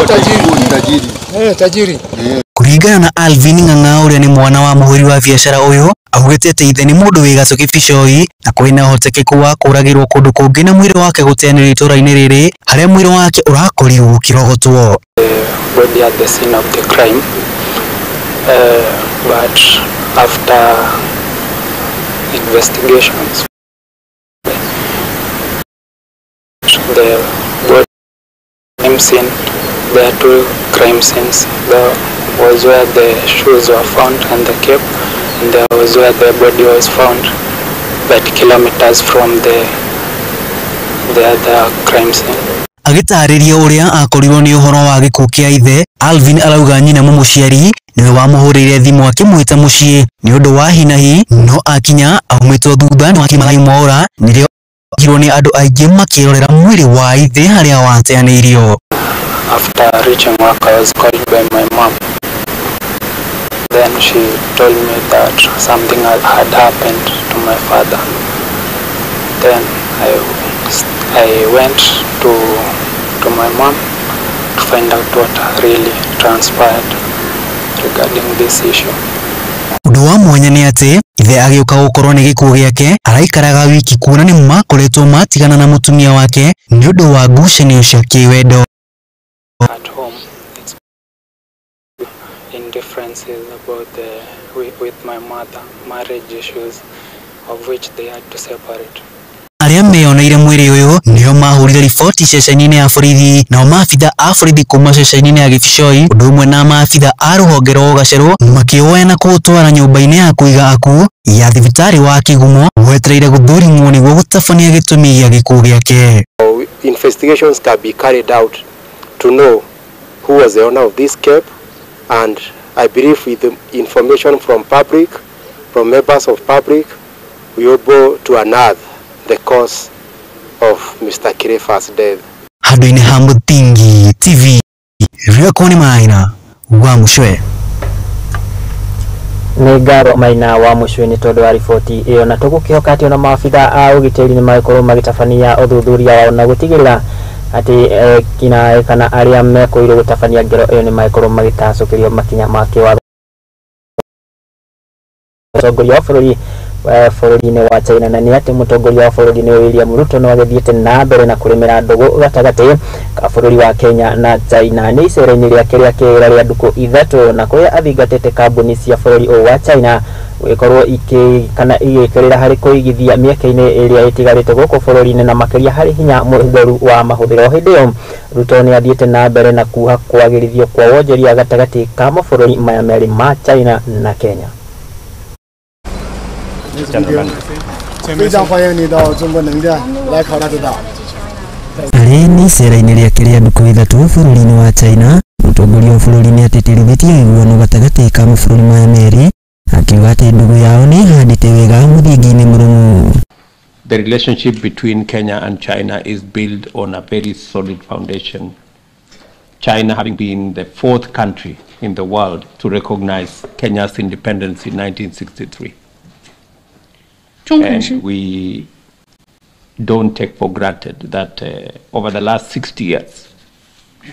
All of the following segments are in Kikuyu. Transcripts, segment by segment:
Tajiri. Tajiri. Kuringana na Alvin Ng'ang'a uria ni mwana wa muhuri wa biacara uyu augite ati ithe ni mundu wi gaco kibicoi na kwina uhotekeku wa kuragirwo kundu kungi na mwiri wake guteanĩrio itũra-inĩ rĩrĩ haria mwiri wake urakorirwo ukirogotwo. Body at the scene of the crime, but after investigations the body crime scene, there are two crime scenes. There was where the shoes were found and the cape, and there was where the body was found, but kilometers from the other crime scene. Agĩtarĩria ũrĩa akorirwo nĩ ũhoro wa gĩkuũ kĩa ithe, Alvin arauga nyina mũmũciari nĩwe wamũhũrĩire thimũ akĩmwĩta mũciĩ nĩ ũndũ wa hinahi, no akinya aumĩtwo thutha nĩ wakĩmagai mora nĩrĩo girwo nĩ andũ aingĩ makĩrorera mwĩrĩ wa ithe harĩa wateanĩirio. After reaching work, I was called by my mom. Then she told me that something had happened to my father. Then I went to my mom to find out what really transpired regarding this issue. Ũndũ wa mwanya nĩ atĩ ithe agĩũka gũkorwo nĩ gĩkuũ gĩake araikaraga wiki kuona nĩ makoretwo matigana na mũtumia wake nĩ ũndũ wa ngucanio cia kĩwendo. At home, it's indifferences about the with my mother, marriage issues of which they had to separate. Arĩa meyoneire mwĩrĩ ũyũ nĩo mahũrire riboti ceceni-inĩ ya borithi, nao maabitha a borithi kuma ceceni-inĩ ya Gĩbicoi ũndũ ũmwe na maabitha a rũhonge rwa Ũgacerũ makĩwoya na kũũtwara nyũmba-inĩ ya kũiga akuũ ya thibitarĩ wa Kĩgumo wetereire gũthũrimwo nĩguo gũtabania gĩtũmi gĩa gĩkuũ gĩake. Investigations can be carried out to know who was the owner of this cape, and I believe with the information from public, from members of public, we are able to unearth the cause of Mr. Kirefa's death. Handũ-inĩ ha Mũthingi TV, Rĩakwa nĩ Maina wa Mũcwe. Nĩ ngatho Maina wa Mũcwe nĩ tondũ wa riboti ĩyo, na tũgũkĩhoka atĩ ona maabitha a ũgitĩri nĩ magĩkorwo magĩtabania ũthuthuria wao na gũtigĩrĩra atĩ kina kana arĩa mekũirwo gũtabania ngero ĩyo nĩ magĩkorwo magĩtacũkĩrio makinya ma kĩwatho. Mũtongoria wa bũrũri bũrũri-inĩ wa China na nĩ atĩ mũtongoria wa bũrũri nĩ William Ruto no agĩthiĩte na mbere na kũrĩmĩra ndũgũ gatagatĩ ka bũrũri wa Kenya na China nĩ icera-inĩ rĩake rĩa kĩwĩra rĩa ndukũ ithatũ, na kũrĩa athingatĩte kambuni cia bũrũri ũyũ wa China gũgĩkorwo kana igĩkĩrĩra harĩ kũigithia mĩeke-inĩ ĩrĩa ĩtigarĩte gũkũ bũrũri-inĩ na makĩria harĩ hinya mũtheru wa mahũthĩro. Hĩndĩ ĩyo Ruto nĩ athiĩte na mbere na kuha kwagĩrithio kwa wonjoria gatagatĩ ka mabũrũri maya merĩ ma China na Kenya. 非常欢迎你到中国能建来考察指导。 Arĩ nĩ icera-inĩ rĩake rĩa ndukũ ithatũ bũrũri-inĩ wa China, mũtongoria wa bũrũri nĩ atĩtĩrithĩtie ũiguano gatagatĩ ka mabũrũri maya merĩ, akiuga atĩ ndũgũ yao nĩ ĩhandĩte wega mũthingi-inĩ mũrũmu. The relationship between Kenya and China is built on a very solid foundation. China having been the fourth country in the world to recognize Kenya's independence in 1963. And we don't take for granted that over the last 60 years,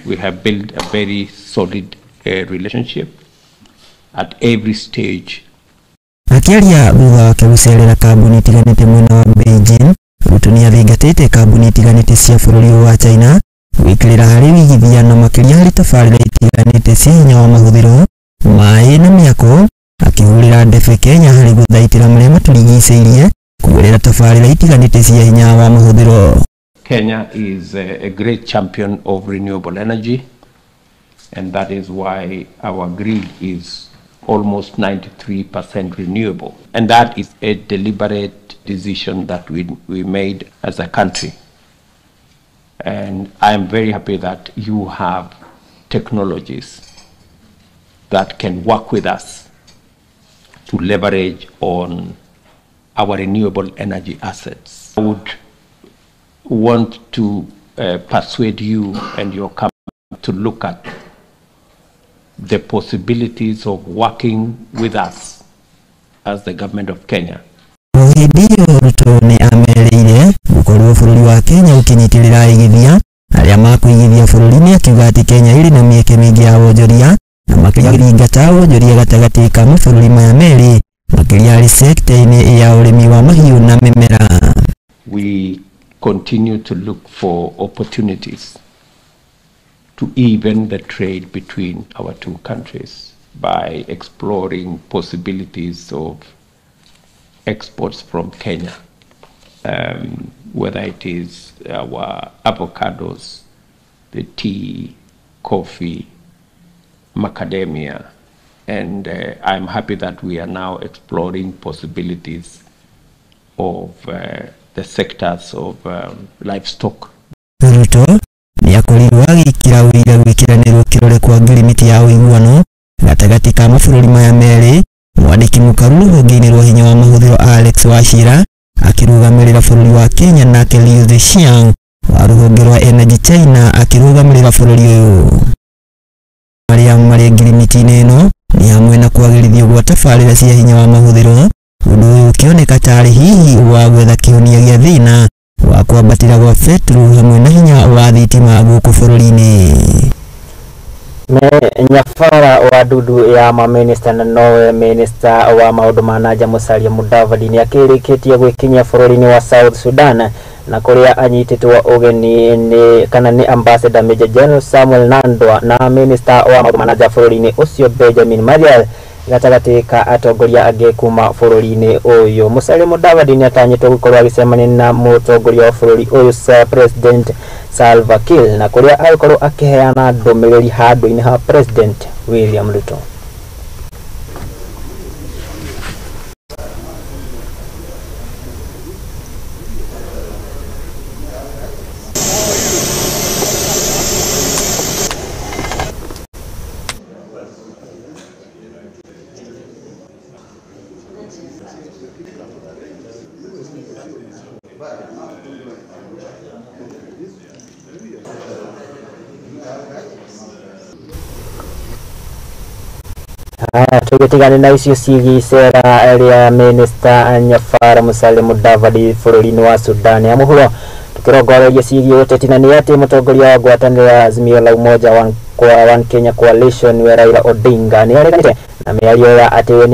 we have built a very solid relationship at every stage. Akĩaria thutha wake gũcerera kambuni itiganĩte mwena wa Beijing, Ruto nĩ athingatĩte kambuni itiganĩte cia bũrũri ũyũ wa China gwĩkĩrĩra harĩ wĩigithia na makĩria harĩ tabarĩra itiganĩte cia hinya wa mahũthĩro, maĩ na mĩako, akĩhũrĩra ndebe Kenya harĩ gũthaitĩra marĩa matũrigicĩirie kũgerera tabarĩra itiganĩte cia hinya wa mahũthĩro. Kenya is a great champion of renewable energy, and that is why our grid is almost 93% renewable. And that is a deliberate decision that we made as a country. And I am very happy that you have technologies that can work with us to leverage on our renewable energy assets. I would want to persuade you and your company to look at the possibilities of working with us as the government of Kenya. Hĩndĩ ĩyo Ruto nĩ amerĩire gũkorwo bũrũri wa Kenya ũkĩnyitĩrĩra aigithia arĩa Marĩa ma kũigithia bũrũri-inĩ akiuga atĩ Kenya ĩrĩ na mĩeke mĩingĩ ya wonjoria na makĩria gũthingata wonjoria gatagatĩ ka mabũrũri maya merĩ makĩria harĩ sekta-inĩ ya ũrĩmi wa mahiũ na mĩmera. We continue to look for opportunities to even the trade between our two countries by exploring possibilities of exports from Kenya, whether it is our avocados, the tea, coffee, macadamia, and I'm happy that we are now exploring possibilities of the sectors of livestock. Ruto nĩakorirwo agĩkĩra ũira gwĩkĩranĩrwo kĩrore kwa ngirimiti ya ũiguano gatagatĩ ka mabũrũri maya merĩ. Mwandĩki mũkaru rũhonge-inĩ rwa hinya wa mahũthĩro Alex Wachira akĩrũgamĩrĩra bũrũri wa Kenya, nake Liu Zhexiang wa rũhonge rwa Energy China akĩrũgamĩrĩra bũrũri ũyũ. Marĩa marĩ ngirimiti-inĩ ĩno nĩ hamwe na kwagĩrithio gwa tabarĩra cia hinya wa mahũthĩro, ũndũ ũyũ ũkĩoneka tarĩ hihi wa gwetha kĩhonia gĩa thĩna wa kwambatĩra gwa betũrũ hamwe na hinya wa thitima gũkũ bũrũri-inĩ. Nyabara wa ndundu ya maminista na nowe minista wa maundu ma nanja Musalia Mudavadi ni akĩrĩkĩtie gwĩkinyia bũrũri-inĩ wa South Sudan na kũrĩa anyitĩtwo ũgeni nĩ kana nĩ ambassador Major General Samuel Nandwa na minista wa maundu ma nanja bũrũri-inĩ ũcio Benjamin Marial gatagatĩ ka atongoria angĩ kuma bũrũri-inĩ ũyũ. Musalia Mudavadi nĩ atanyĩtwo gũkorwo agĩcemania na mũtongoria wa bũrũri ũyũ President Salva Kiir na kũrĩa agũkorwo akĩheana ndũmĩrĩri handũ-inĩ ha President William Ruto. Tũgĩtigane na icio ciĩgiĩ icera rĩa minista Nyabara Musalia Mudavadi bũrũri-inĩ wa Sudan ya mũhuro. Tũkĩrongoreria ciĩgiĩ ũteti na nĩ atĩ mũtongoria wa ngwatanĩro ya Azimio la Umoja One Kenya Coalition we Raila Odinga nĩ areganĩte na mĩario ya atĩ we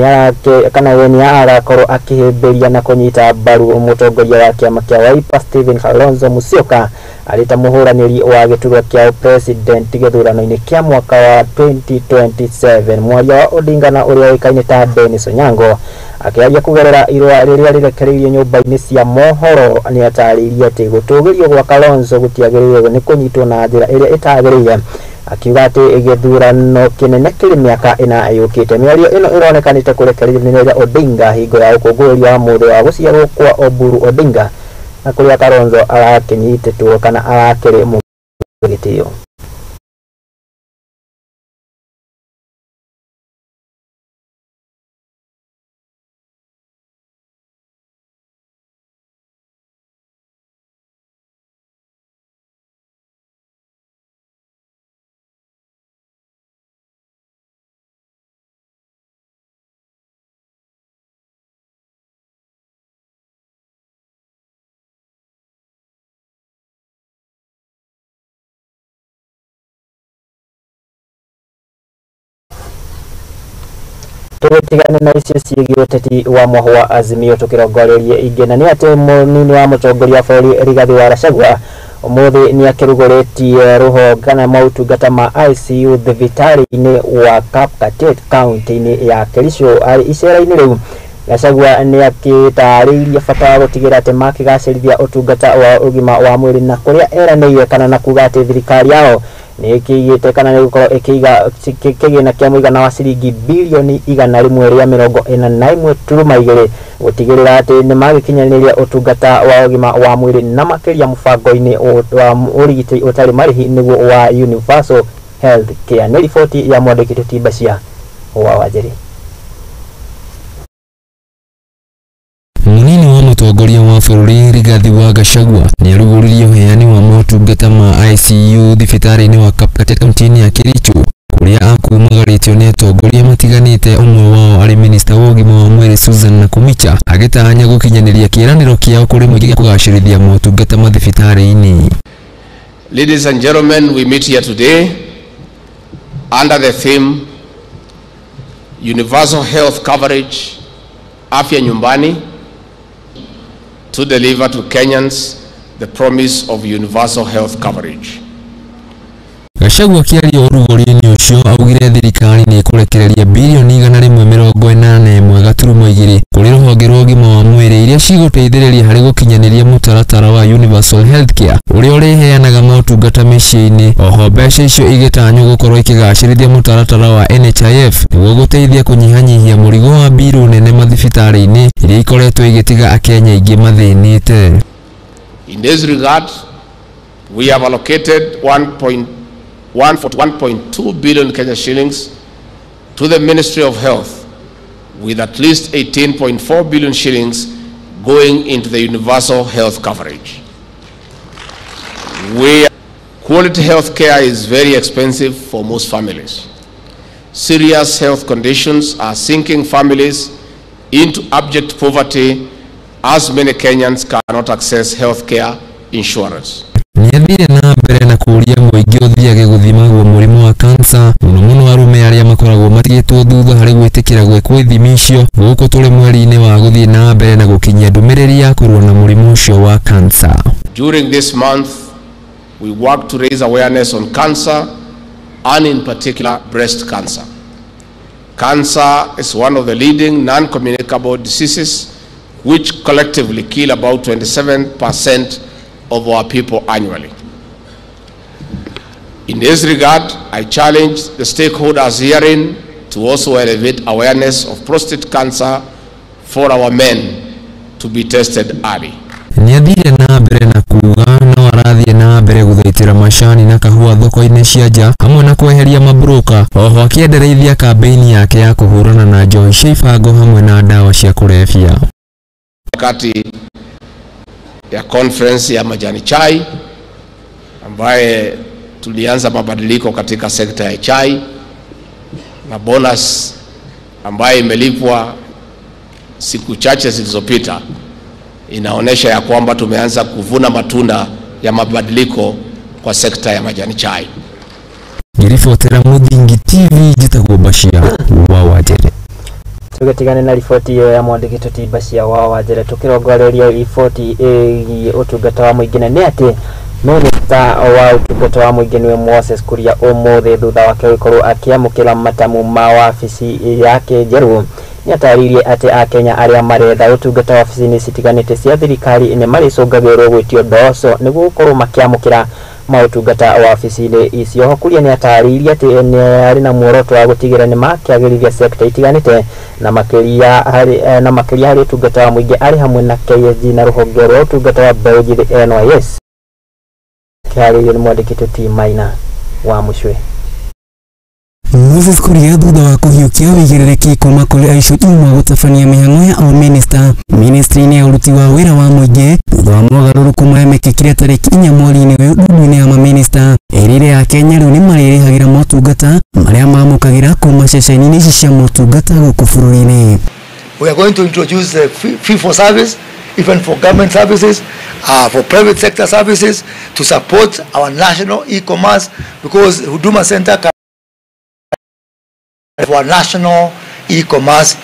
we nĩ arakorwo akĩhĩmbĩria na kũnyita mbaru mũtongoria wa kĩama kĩa Wiper Stephen Kalonzo Musyoka arĩ ta mũhũranĩri wa gĩturwa kĩa president gĩthurano-inĩ kĩa mwaka wa 2027. Mwaria wa Odinga na ũrĩa ũĩkaine ta Dennis Onyango akĩaria kũgerera irũa rĩrĩa rĩrekereirio nyũmba-inĩ cia mohoro nĩ atarĩirie atĩ gũtũgĩrio gwa Kalonzo gũtiagĩrĩirwo nĩ kũnyitwo na njĩra ĩrĩa ĩtagĩrĩire, akiuga atĩ gĩthurano kĩnene kĩrĩ mĩaka ĩna yũkĩte. Mĩario ĩno ĩronekanĩte kũrekererio nĩ Raila Odinga hingo ya ũkũngũĩri wa mũthĩ wa gũciarwo kwa Oburu Odinga na kũrĩa Kalonzo arakĩnyitĩtwo kana arakĩrĩ mũgĩtĩo. Tũgĩtigane na icio ciĩgiĩ ũteti wa mwaho wa Azimio tũkĩrongoreria ingĩ na nĩ atĩ mũnini wa mũtongoria wa bũrũri Rigathĩ wa Gachagua ũmũthĩ nĩ akĩrugũrĩtie rũhonge kana motungata ma ICU thibitarĩ-inĩ wa Kapkatet kaunti-inĩ ya Kericho. Arĩ icera-inĩ rĩu Gachagua nĩ akĩtarĩirie bata wa gũtigĩrĩra atĩ makĩgacĩrithia ũtungata wa ũgima wa mwĩrĩ na kũrĩa eranĩire kana na kuga atĩ thirikari yao nĩ ĩkĩigĩte kana nĩ gũkorwo ĩkĩiga kĩgĩna kĩa mũigana wa ciringi bilioni 141.2 gũtigĩrĩra atĩ nĩ magĩkinyanĩria ũtungata wa ũgima wa mwĩrĩ na makĩria mũbango-inĩ wa ũrigiti ũtarĩ marĩhi nĩguo wa Universal Health Care. Nĩ riboti ya mwandĩki Tũtimba wa Wanjĩrĩ. Munini wa mũtongoria wa bũrũri Rigathi wa Gachagua nĩarugũririe ũheani wa motungata ma ICU thibitarĩ-inĩ wa Kapkatet kaunti-inĩ ya Kericho kũrĩa akumagarĩtio nĩ atongoria matiganĩte, ũmwe wao arĩ minista wa ũgima wa mwĩrĩ Susan Nakhumicha agĩtanya gũkinyanĩria kĩĩranĩro kĩao kũrĩ mũingĩ gĩa kũgacĩrithia motungata mathibitarĩ-inĩ. Ladies and gentlemen, we meet here today under the theme Universal Health Coverage, Afya Nyumbani, to deliver to Kenyans the promise of universal health coverage. Gachagua akĩaria ũrugũri-inĩ ũcio augire thirikari nĩ ĩkũrekereria birioni 181.2 kũrĩ rũhonge rwa ũgima wa mwĩrĩ iria cigũteithĩrĩria harĩ gũkinyanĩria mũtaratara wa Universal Healthcare ũrĩa ũrĩheanaga motungata mĩciĩ-inĩ. Oho mbeca icio igĩtanywo gũkorwo ikĩgacĩrithia mũtaratara wa NHIF nĩguo gũteithia kũnyihanyihia mũrigo wa mbirũ nene mathibitarĩ-inĩ iria ikoretwo igĩtiga Akenya aingĩ mathĩnĩte. In this regard, we have allocated 1.2 billion Kenya shillings to the Ministry of Health, with at least 18.4 billion shillings going into the universal health coverage. Quality health care is very expensive for most families. Serious health conditions are sinking families into abject poverty, as many Kenyans cannot access health care insurance. Nĩathire na mbere na kũũria mũingĩ ũthiage gũthimagwo mũrimũ wa kansa mũno mũno arũme arĩa makoragwo matigĩtwo thutha harĩ gwĩtĩkĩra gwĩkwo ithimi icio gũkũ tũrĩ mweri-inĩ wa gũthiĩ na mbere na gũkinyia ndũmĩrĩri ya kũrũa na mũrimũ ũcio wa kansa. During this month, we work to raise awareness on cancer and in particular breast cancer. Cancer is one of the leading non-communicable diseases which collectively kill about 27% of our people annually. In this regard, I challenge the stakeholders herein to also elevate awareness of prostate cancer for our men to be tested early. Nĩathire na mbere na kuga no arathiĩ na mbere gũthaitĩra macani na kahũa thoko-inĩ cia nja hamwe na kweheria mabroka. Oho akĩendereithia kambeini yake ya kũhũrana na njohi cia ibango hamwe na ndawa cia kũrebia. Wakati ya conference ya majani chai ambaye tulianza mabadiliko katika sekta ya chai na bonus ambaye imelipwa siku chache zilizopita inaonesha ya kwamba tumeanza kuvuna matunda ya mabadiliko kwa sekta ya majani chai. Ngiribotera Muthingi TV njitagwo Bashia wa Wanjere. Tugetigane na riboti iyo ya mwandĩki ti Bashia wa Wanjere tukirongoreria riboti ĩgiĩ ũtungata wa mũingĩ na nĩ atĩ Minista wa ũtungata wa mũingĩ nĩwe Moses Kuria ũmũthĩ thutha wake gũkorwo akĩamũkĩra matamu ma wabici yake njerũ nĩatarĩirie atĩ Akenya arĩa maretha ũtungata wabici-inĩ citiganĩte cia thirikari nĩ marĩcũngagĩrwo gwĩtio ndoco nĩguo gũkorwo makĩamũkĩra maũtungata wabici-inĩ icio. Oho Kuria nĩatarĩirie atĩ nĩ arĩ na muoroto wa gũtigĩrĩra nĩ makĩagĩrithia sekta itiganĩte na makĩria harĩ ũtungata wa mũingĩ arĩ hamwe na KSG na rũhonge rwa ũtungata wa mbeũ njĩthĩ NYS. Kĩharĩirio nĩ mwandĩki T Maina wa Mũcwe. Moses Kuria thutha wa kũhiũkia wĩigĩrĩrĩki kuma kũrĩ Aisha Juma gũtabania mĩhang'o ya o minista ministry-inĩ ya ũruti wa wĩra wa mũingĩ thutha wa mogarũrũku marĩa mekĩkire tarĩki 4 mweri-inĩ ũyũ ndundu-inĩ ya mamĩnista erire Akenya rĩu nĩmarĩrĩhagĩra motungata marĩa mamũkagĩra kuma ceceni-inĩ ici cia motungata gũkũ bũrũri-inĩ. We are going to introduce the fee for service, even for government services, for private sector services, to support our national e-commerce, because Huduma Center can for national e-commerce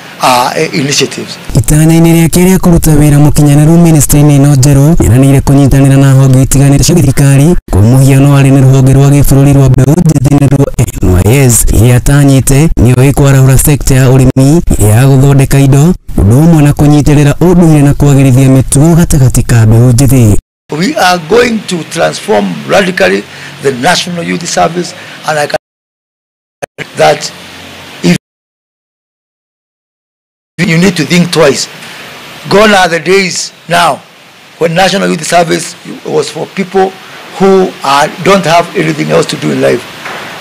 initiatives. Itanya-inĩ rĩake rĩa kũruta wĩra mũkinyanĩru ministry-inĩ ĩno njerũ nĩeranĩire kũnyitanĩra na honge itiganĩte cia thirikari kwa mũhiano arĩ nĩ rũhonge rwa gĩbũrũri rwa mbeũ njĩthĩ nĩruo NYS ĩrĩa atanyĩte nĩyo ĩkwarahũra sekta ya ũrĩmi ya gũthondeka indo ũndũ ũmwe na kũnyitĩrĩra ũndũire na kwagĩrithia mĩtugo gatagatĩ ka mbeũ njĩthĩ. We are going to transform radically the National Youth Service, and I can that if you need to think twice. Gone are the days now when National Youth Service was for people who don't have anything else to do in life.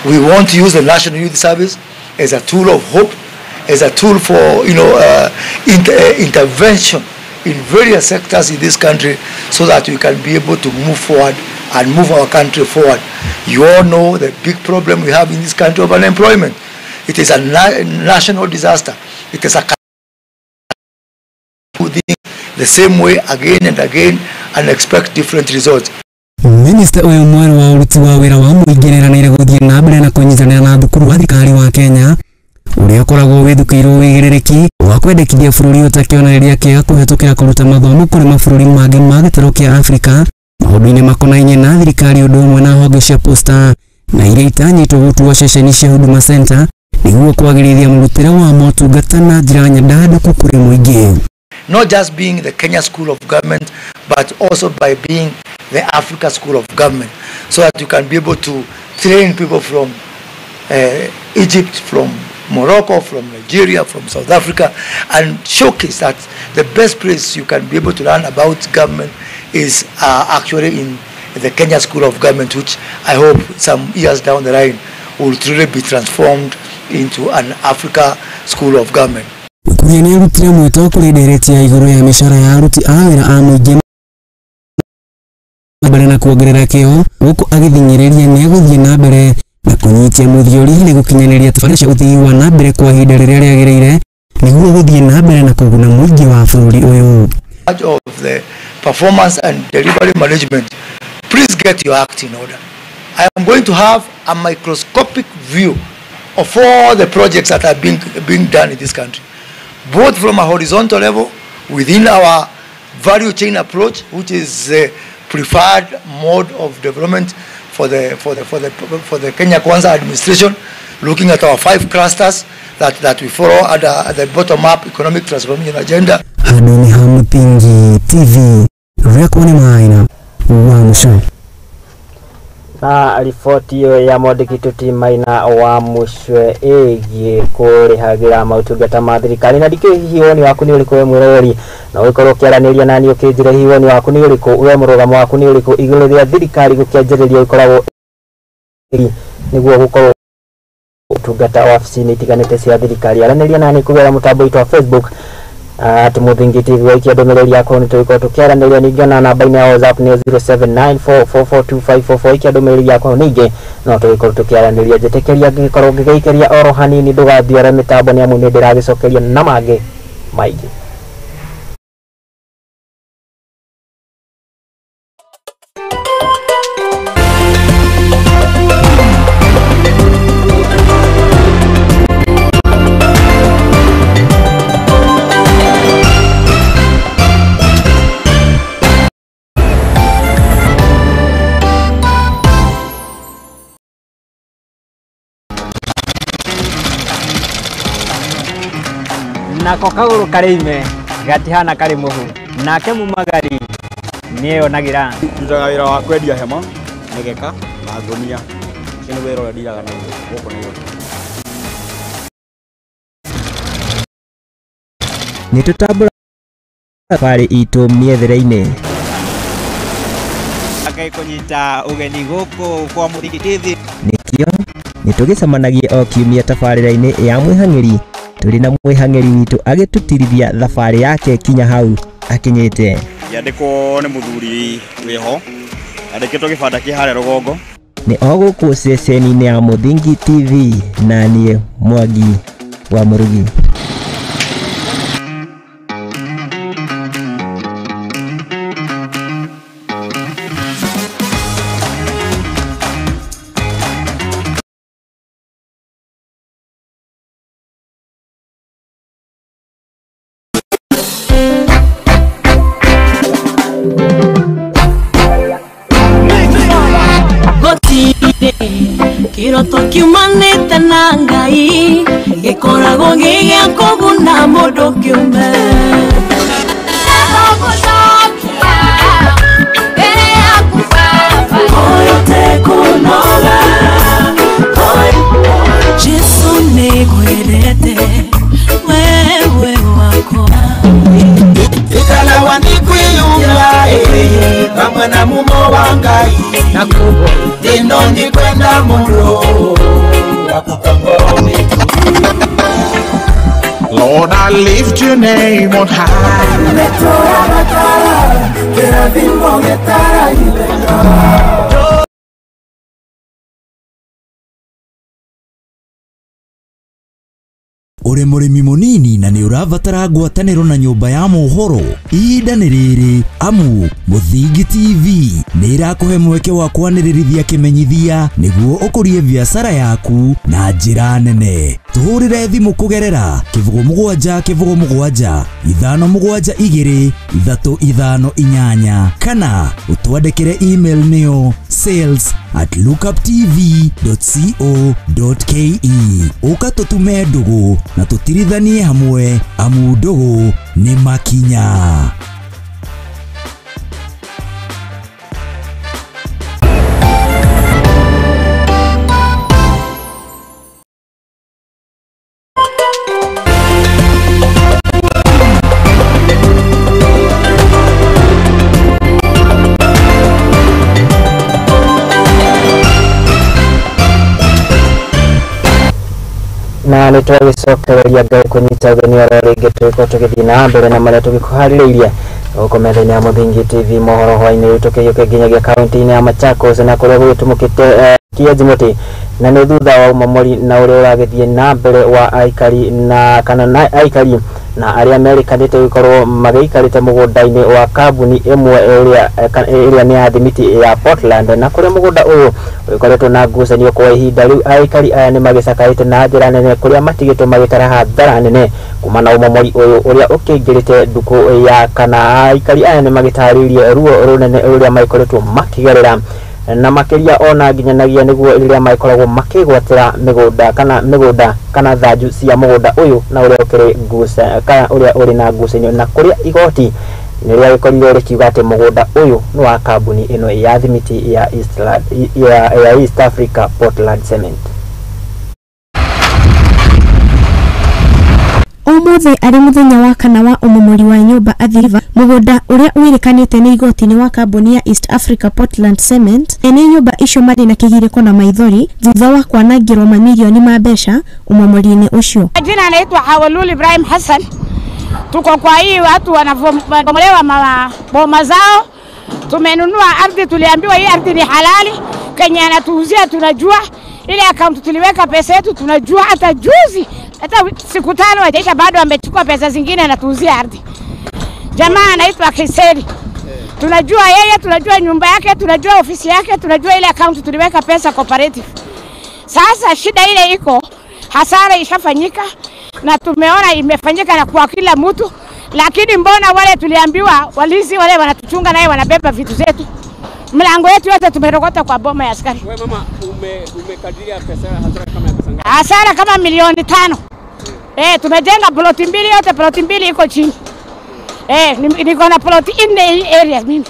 We want to use the National Youth Service as a tool of hope, as a tool for intervention in various sectors in this country, so that we can be able to move forward and move our country forward. You all know the big problem we have in this country of unemployment. It is a national disaster. It is a thing the same way again and again and expect different results. Minista ũyũ mwerũ wa ũruti wa wĩra wa mũingĩ nĩeranĩire gũthiĩ na mbere na kũnyitanĩra na thukuru wa thirikari wa Kenya ũrĩa ũkoragwo wĩthukĩirwo wĩigĩrĩrĩki wa kwendekithia bũrũri ũyũ ta kĩonereria kĩega kũhetũkĩra kũruta mathomo kũrĩ mabũrũri mangĩ ma gĩtarũ kĩa Afrika maũndũ-inĩ makonainie na thirikari ũndũ ũmwe na honge cia posta na iria itanyĩtwo gũtuo ceceni cia Huduma Center nĩguo kwagĩrithia mũrutĩre wa motungata na njĩra nyandandũku kũrĩ mũingĩ. Not just being the Kenya School of Government, but also by being the Africa School of Government, so that you can be able to train people from Egypt, from Morocco, from Nigeria, from South Africa, and showcase that the best place you can be able to learn about government is actually in the Kenya School of Government, which I hope some years down the line will truly be transformed into an Africa School of Government. Kuria nĩ arutire mwĩto kũrĩ ndereti ya igũrũ ya mĩcara ya aruti a wĩra a mũingĩ mbere na kuongerera kĩo gũkũ agĩthing'ĩrĩria nĩ egũthiĩ na mbere na kũnyitia mũthiori harĩ gũkinyanĩria tabarĩra cia ũthii wa na mbere kwa ihinda rĩrĩa rĩagĩrĩire nĩguo gũthiĩ na mbere na kũguna mũingĩ wa bũrũri ũyũ. Of the performance and delivery management, please get your act in order. I am going to have a microscopic view of all the projects that are being done in this country, both from a horizontal level within our value chain approach, which is the preferred mode of development for the Kenya Kwanza administration, looking at our 5 clusters that we follow at the bottom-up economic transformation agenda. Handũ-inĩ ha Mũthingi TV, Rekwa nĩ Maina wa Mũcũ. Na riboti ĩyo ya mwandĩki Tuti Maina wa Mũcwe ĩgiĩ kũrĩhagĩra maũtungata ma thirikari. Na ndikĩũĩ hihi woni waku nĩ ũrĩkũ we mwĩroreri, na ũgĩkorwo ũkĩaranĩria nani ũkĩnjĩra hihi woni waku nĩ ũrĩkũ, we mũrũgamo waku nĩ ũrĩkũ igũrũ rĩa thirikari gũkĩanjĩrĩria ĩkoragwo nĩguo gũkorwo ũtungata wabici-inĩ itiganĩte cia thirikari. Aranĩria nani kũgerera mũtambo witũ wa Facebook at Muthingi TV, waikia ndũmĩrĩri yaku nĩ tũgũkorwo tũkĩaranĩria. Ningĩ ona namba-inĩ ya WhatsApp nĩ 0794442544, ikia ndũmĩrĩri yaku ningĩ no tũgĩkorwo tũkĩaranĩria. Njĩtĩkĩria ngĩgĩkorwo ngĩgĩikĩria oro hanini ndũgathiore mĩtambo nĩ amu nĩ ndĩragĩcokeria na mangĩ maingĩ. Nako kagũrũ karĩ ime gatihana karĩ mũhu, nake mumagari nĩeyonagĩra. Ndutaga wĩra wa kwendia hema, mĩgeka na ngũnia. Ũcio nĩ wĩra ũrĩa ndiraga naguo gũkũ Nairobi. Nĩ tũtambũra thabarĩ itũ mĩethere-inĩ. Ngai kũnyita ũgeni gũkũ kwa Mũthingi TV. Nĩkĩo nĩtũgĩcemanagia o kiumia tabarĩra-inĩ ya mwĩhang'ĩri tũrĩ na mwĩhang'ĩri witũ agĩtũtirithia thabarĩ yake kinya hau akinyĩte. Yandĩkwo nĩ mũthuri wĩho, yandĩkĩtwo gĩbanda kĩ harĩa rũgongo. Nĩ o gũkũ ceceni-inĩ ya Mũthingi TV na niĩ Mwangi wa Mũrugi. Kiroto kiumanĩte na Ngai gĩkoragwo gĩ gĩa kũguna mũndũ kĩũmbe. Jesu nĩngwendete wewe wakwa. Ikala ndikwiyumba pamwe na mumo wa Ngai ino ndikwenda muno Lord, I lift your name on high. Uri murimi munini na ni urabatara ngwataniro na nyumba ya mohoro ihinda ni riri amu Muthingi TV ni irakuhe mweke wa kwanĩrĩrithia kĩmenyithia nĩguo ũkũrie biacara yaku na njĩra nene. Tuhũrĩre thimũ kũgerera 07 07 5 7 2 3 5 8 kana ũtwandĩkĩre email nĩyo sales@lookuptv.co.ke. Ũka tũtume ndũgũ na tũtirithanie hamwe amu ndũgũ nĩ makinya. Na nĩ twagĩcokereria Ngai kũnyita ũgeni oro rĩngĩ tũgĩkorwo tũgĩthiĩ na mbere na marĩa tũgĩkũharĩrĩirie gũkũ metha-inĩ ya Muthingi TV mohoro hwaĩ-inĩ rĩu tũkĩhiũke nginyagia kaunti-inĩ ya Machakos na kũrĩa gũgĩtumũkĩte Kienji Mũtĩ na nĩ thutha wa ũmomori na ũrĩa ũragĩthiĩ na mbere wa aikari na kana na aikari na arĩa merĩkanĩte gũkorwo magĩikarĩte mũgũnda-inĩ wa kambuni ĩmwe ĩrĩa nĩ ya thimiti ya Portland na kũrĩa mũgũnda ũyũ ũkoretwo na ngucanio kwa ihinda rĩu aikari aya nĩ magĩcakaĩte na njĩra nene kũrĩa matigĩtwo magĩtara hathara nene kuma na ũmomori ũyũ ũrĩa ũkĩingĩrĩte ndukũ ya kana. Aikari aya nĩ magĩtarĩirie ruo rũnene rũrĩa magĩkoretwo makĩgerera na makiria ona nginyanagia niguo rĩrĩa magĩkoragwo makĩgwatĩra mĩgũnda kana thanju cia mũgũnda ũyũ na ũrĩa ũkĩrĩ nguca kana ũrĩa ũrĩ na ngucanio na kũrĩa igoti nĩ rĩagĩkorirwo rĩkiuga atĩ mũgũnda ũyũ nĩ wa kambuni ĩno ya thimiti ya East Africa Portland Cement. Ũmũthĩ arĩ mũthenya wa kana wa ũmomori wa nyũmba Athi River mũgũnda ũrĩa wĩrĩkanĩte nĩ igoti nĩ wa kambuni ya East Africa Portland Cement. Ene nyũmba icio marĩ na kĩgirĩko na maithori thutha wa kwanangĩrwo mamirioni ma mbeca ũmomori-inĩ ũcio. Jina anaitwa Hawalul Ibrahim Hassan. Tuko kwa hii watu wanavomolewa maboma zao. Tumenunua ardhi, tuliambiwa hii ardhi ni halali. Kenya anatuuzia tunajua, ile account tuliweka pesa yetu tunajua, hata juzi hata siku 5 hajaisha bado amechukua pesa zingine anatuuzia ardhi. Jamaa anaitwa Kiseri. Tunajua yeye, tunajua nyumba yake, tunajua ofisi yake, tunajua ile account tuliweka pesa cooperative. Sasa shida ile iko, hasara ishafanyika na tumeona imefanyika na kwa kila mtu, lakini mbona wale tuliambiwa walizi wale wanatuchunga naye wanabeba vitu zetu. Mlango yetu yote tumerogota kwa boma ya askari. Wewe mama, umekadiria pesa hasara kama pesa ngapi? Hasara kama milioni 5. Tumejenga ploti 2 yote, ploti 2 iko chini. Niko na ploti 4 hii area mimi.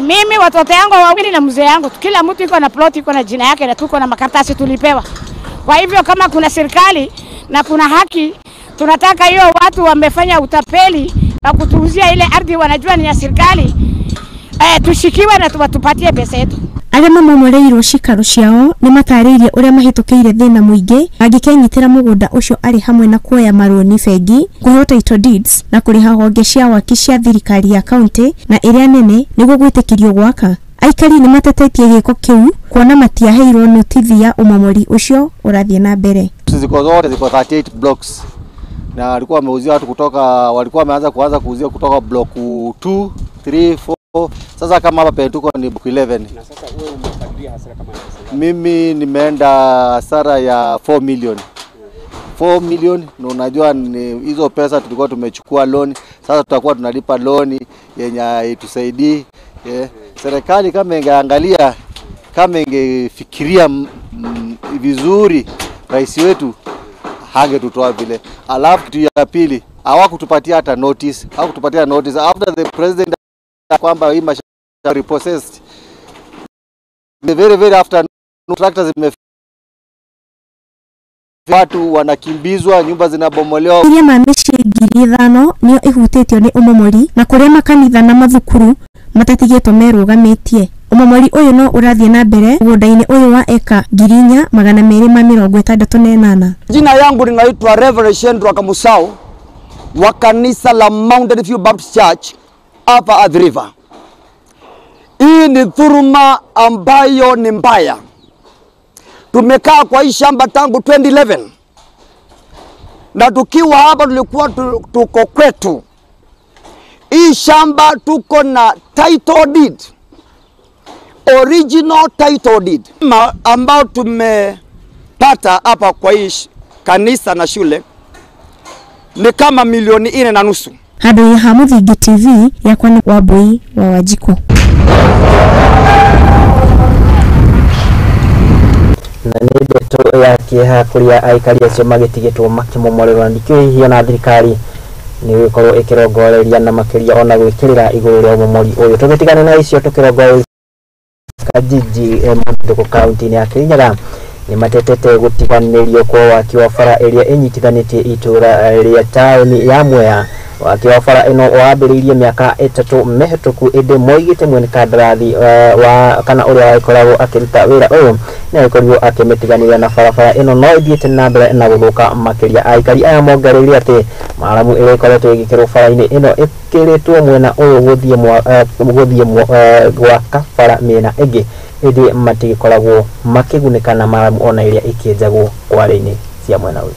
Mimi watoto yangu wawili na mzee yangu, kila mtu iko na ploti, iko na jina yake na tuko na makaratasi tulipewa. Kwa hivyo kama kuna serikali na kuna haki, tunataka hiyo watu wamefanya utapeli na kutuuzia ile ardhi wanajua ni ya serikali. Tushikiwe na tupatie pesa yetu. Arĩa mamomoreirwo cikaro ciao nĩ matarĩirie ũrĩa mahĩtũkĩire thĩna mũingĩ mangĩkenyitĩra mũgũnda ũcio arĩ hamwe na kuoya marũni bengi, kũheo title deeds na kũrĩha honge cia waki cia thirikari ya kaunti na ĩrĩa nene nĩguo gwĩtĩkĩrio gwaka. Aikari nĩ matetetie gĩko kĩu kuona matiaheirwo notithi ya ũmomori ũcio ũrathiĩ na mbere. Ziko zote ziko 38 blocks na walikuwa wameuzia watu kutoka, walikuwa wameanza kuanza kuuzia kutoka block 2, 3, 4. Sasa kama hapa pentuko ni block 11. Na sasa wewe umekadiria hasara kama pesa? Mimi nimeenda hasara ya 4 million. 4 million, na unajua ni hizo pesa tulikuwa tumechukua loan, sasa tutakuwa tunalipa loan yenye itusaidii. Serikali kama ingeangalia, kama ingefikiria vizuri, rais wetu hangetutoa vile. Alafu kitu ya pili, hawakutupatia hata notice, hawakutupatia notice after the president kwamba hii mashamba repossessed. The very very after tractors zime watu wanakimbizwa, nyumba zinabomolewa. Iria ma mĩciĩ 5,000 nĩyo ĩhutĩtio nĩ ũmomori na kũrĩa makanitha na mathukuru matatigĩtwo merũgamĩtie. Ũmomori ũyũ no ũrathiĩ na mbere mũgũnda-inĩ ũyũ wa eka 4,268. Jina yangu linaitwa Reverend Shendra Kamusau wa kanisa la Mountain View Baptist Church hapa Athi River. Hii ni dhuluma ambayo ni mbaya. Tumekaa kwa hii shamba tangu 2011. Na tukiwa hapa tulikuwa tuko kwetu. Hii shamba tuko na title deed, original title deed ambao tumepata hapa kwa hii kanisa na shule ni kama 4.5 milioni. Handũ ha Mũthingi TV yakwa nĩ Wambui wa Wanjikũ. Na nĩ ndeto ya kĩeha kũrĩa aikari acio magĩtigĩtwo makĩmomorerwo ndikĩũĩ hihi ona thirikari nĩ gũkorwo ĩkĩrongoreria na makĩria ona gwĩkĩrĩra igũrũ rĩa ũmomori ũyũ. Tũgĩtigana na icio tũkĩrongoreria Kajiji Mũndũkũ kaunti-inĩ ya Kirinyaga nĩ matetete gũtiganĩrio kwa waki wa bara ĩrĩa ĩnyitithanĩtie itũra rĩa taũni ya Mwea. Waki wa bara ĩno wambĩrĩirie mĩaka 3 mĩhĩtũku ĩndĩ moigĩte mwene kandarathi wa kana ũrĩa wagĩkoragwo akĩruta wĩra ũyũ nĩ agĩkorirwo akĩmĩtiganĩria na barabara ĩno no ĩthiĩte na mbere na gũthũka makĩria. Aikari aya mongereire atĩ maramu ĩrĩa ĩkoretwo ĩgĩkĩrwo bara-inĩ ĩno ĩkĩrĩtwo mwena ũyũ gũthiĩ gwaka bara mĩena ĩngĩ ĩndĩ matigĩkoragwo makĩgunĩka na maramu ona ĩrĩa ĩkĩenjagwo kware-inĩ cia mwena ũyũ.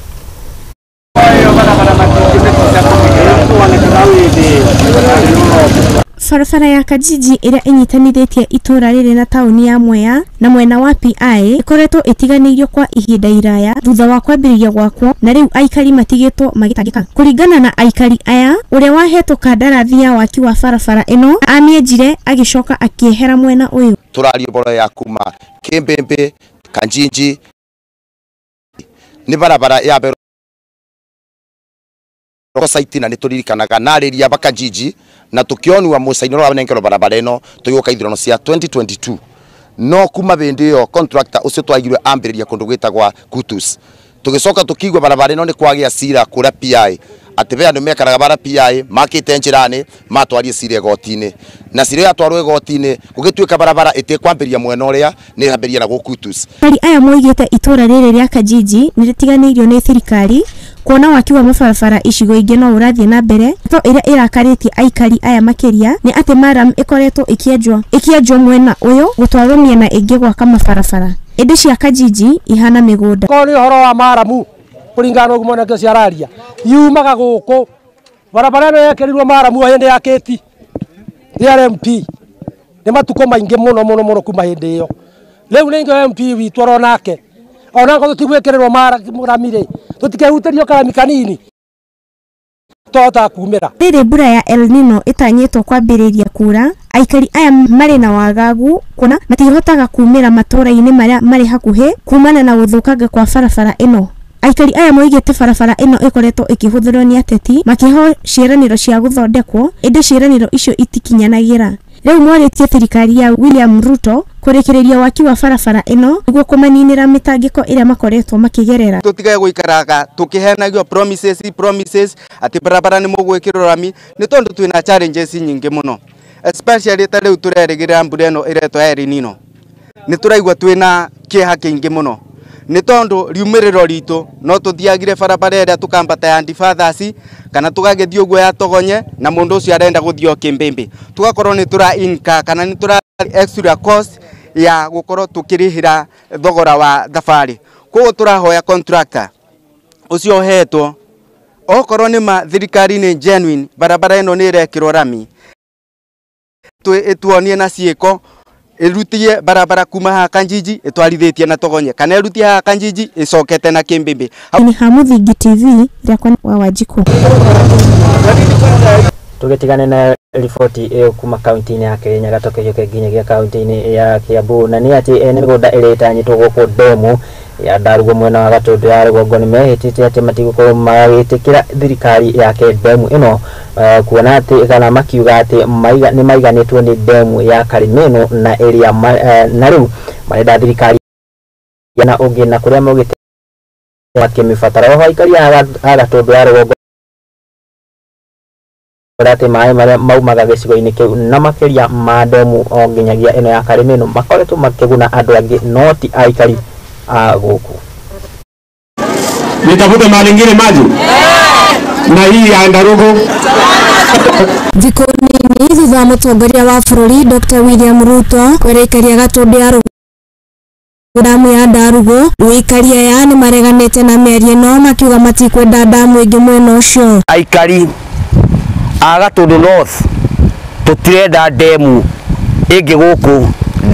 Barabara ya Kajiji ĩrĩa ĩnyitanithĩtie itũra rĩrĩ na taũni ya Mwea na mwena wa PI ĩkoretwo ĩtiganĩirio kwa ihinda iraya thutha wa kwambĩrĩria gwakwo na rĩu aikari matigĩtwo magĩtangĩka. Kũringana na aikari aya, ũrĩa wahetwo kandarathi ya waki wa barabara ĩno amĩenjire agĩcoka akĩehera mwena ũyũ. Tũraria ũhoro ya kuma Kĩmbĩmbĩ Kanjinji nĩ barabara ya mbere site na nĩtũririkanaga narĩria Bakanjinji na tukionua mucaino ũrĩa wanengerwo barabara ĩno tũgĩũka ithurano cia 2022 no kuma hĩndĩ ĩyo contractor ũcio twaigire ambĩrĩria kũndũ gwĩtagwa Kutus. Tũgĩcoka tũkigua barabara ĩno nĩ kwagĩa cira kũrĩa PI atĩ be andũ mekaraga bara PI makĩte njĩra-inĩ matwarie cira igoti-inĩ na cira yatwarwo igoti-inĩ gũgĩtuĩka barabara ĩtĩkwambĩrĩria mwena ũrĩa nĩ yambĩrĩria na gũkũ Kutus. Aikari aya moigĩte itũra rĩrĩ rĩa Kajiji nĩ rĩtiganĩirio nĩ thirikari kuona waki wa mabarabara icigo ingĩ no ũrathiĩ na mbere. To ĩrĩa ĩrakarĩtie aikari aya makĩria nĩ atĩ maram ĩkoretwo ĩkĩenjwo mwena ũyũ gũtwarwo mĩena ĩngĩ gwaka mabarabara ĩndĩ cia Kajiji ihana mĩgũnda. Korwo nĩ ũhoro wa maramu kũringana na ũguo mwanake ũcio araria yumaga gũkũ barabara ĩno yekĩrirwo maramu o hĩndĩ ya kĩti RMP nĩ matukũ maingĩ mũno mũno mũno kuma hĩndĩ ĩyo. Rĩu nĩngĩ MP witũ oronake ona ngorwo tũtigwĩkĩrĩrwo marami rĩ tũtikehutĩrio karami kanini tũhotaga kumĩra. Rĩrĩ mbura ya El Nino ĩtanyĩtwo kwambĩrĩria kura, aikari aya marĩ na wagagu kuona matihotaga kumĩra matũra-inĩ marĩa marĩ hakuhĩ kumana na gũthũkanga kwa barabara ĩno. Aikari aya moigĩte barabara ĩno ĩkoretwo ĩkĩhũthĩrwo nĩ ateti makĩheo ciĩranĩro cia gũthondekwo ĩndĩ ciĩranĩro icio itikinyanagĩra. Rĩu morĩtie thirikari ya William Ruto kũrĩkĩrĩria waki wa barabara ĩno nĩguo kũmaninĩra mĩtangĩko ĩrĩa makoretwo makĩgerera. Tũtige gũikaraga tũkĩheanagio promises atĩ barabara nĩ mũgwĩkĩrwo rami nĩ tondũ twĩna challenges nyingĩ mũno especially ta rĩu tũrerĩgĩrĩra mbura ĩno ĩretwo El Nino nĩ tũraigua twĩna kĩeha kĩingĩ mũno nĩ tondũ riumĩrĩro ritũ no tũthiagire barabara ĩrĩa tũkambata ya Antifathers kana tũgagĩthiĩ ũguo ya Togonye na mũndũ ũcio arenda gũthiĩ o Kĩmbĩmbĩ tũgakorwo nĩ tũra incur kana nĩ tũra extra cost ya gũkorwo tũkĩrĩhĩra thogora wa thabarĩ. Koguo tũrahoya contractor ũcio ũhetwo okorwo nĩ ma thirikari nĩ genuine barabara ĩno nĩ ĩrekĩrwo rami ĩtuonie na ciĩko ĩrutie barabara kuma haha Kanjinji ĩtwarithĩtie na Togonye kana ĩrutie haha Kanjinji ĩcokete na Kĩmbĩmbĩ. Ni ha Mũthingi TV rĩakwa wa Wanjikũ. Tũgĩtigane na riboti ĩyo kuma kaunti-inĩ ya Kirinyaga tũkĩhiũke nginyagia kaunti-inĩ ya Kiambu na nĩ atĩ ene mĩgũnda ĩrĩa ĩtanyĩtwo gũkũ ndemu ya Ndarugo mwena wa Gatũndũ ya rũgongo nĩ mehĩtĩte atĩ matigũkorwo magĩtĩkĩra thirikari yake ndemu ĩno kuona atĩ kana makiuga atĩ nĩ maiganĩtwo nĩ ndemu ya Karimeno na ĩrĩa na rĩu marenda thirikari na ũngĩ na kũrĩa maugĩte makĩmĩbatara. Oho aikari a Gatũndũ ya rũgongo atĩ maĩ marĩa maumaga gĩcigo-inĩ kĩu na makĩria ma ndemu o nginyagia ĩno ya Karimeno makoretwo makĩguna andũ angĩ no ti aikari a gũkũ. Nitafute mahali ingine maji na hii ya Ndarugo. Thikũ nini thutha wa mũtongoria wa bũrũri Dr. William Ruto kwerekeria Gatũndũ ya Damu ya Ndarugu aikari aya nĩ mareganĩte na mĩario ĩno makiuga matikwenda damu ĩngĩ mwena ũcio. Aikari a Gatundu North tũtirenda ndemu ĩngĩ gũkũ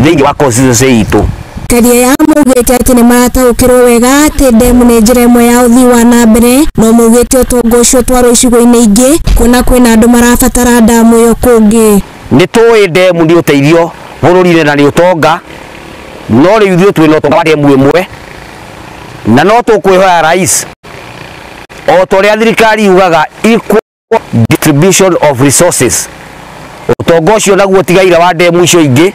thĩinĩ wa constituency itũ. Aikari aya maugĩte atĩ nĩ marataũkĩrwo wega atĩ ndemu nĩ njĩra ĩmwe ya ũthii wa na mbere, no maugĩte ũtonga ũcio ũtwarwo icigo-inĩ ingĩ kuona kwĩna andũ marabatara damu ĩyo kũngĩ. Nĩ tũĩ ndemu nĩ ũteithio bũrũri-inĩ na nĩ ũtonga, no rĩu ithuĩ twĩna ũtonga wa ndemu ĩmwe, na no tũkwĩhoya rais o ta ũrĩa thirikari yugaga equal distribution of resources, ũtonga ũcio naguo ũtigaire wa ndemu icio ingĩ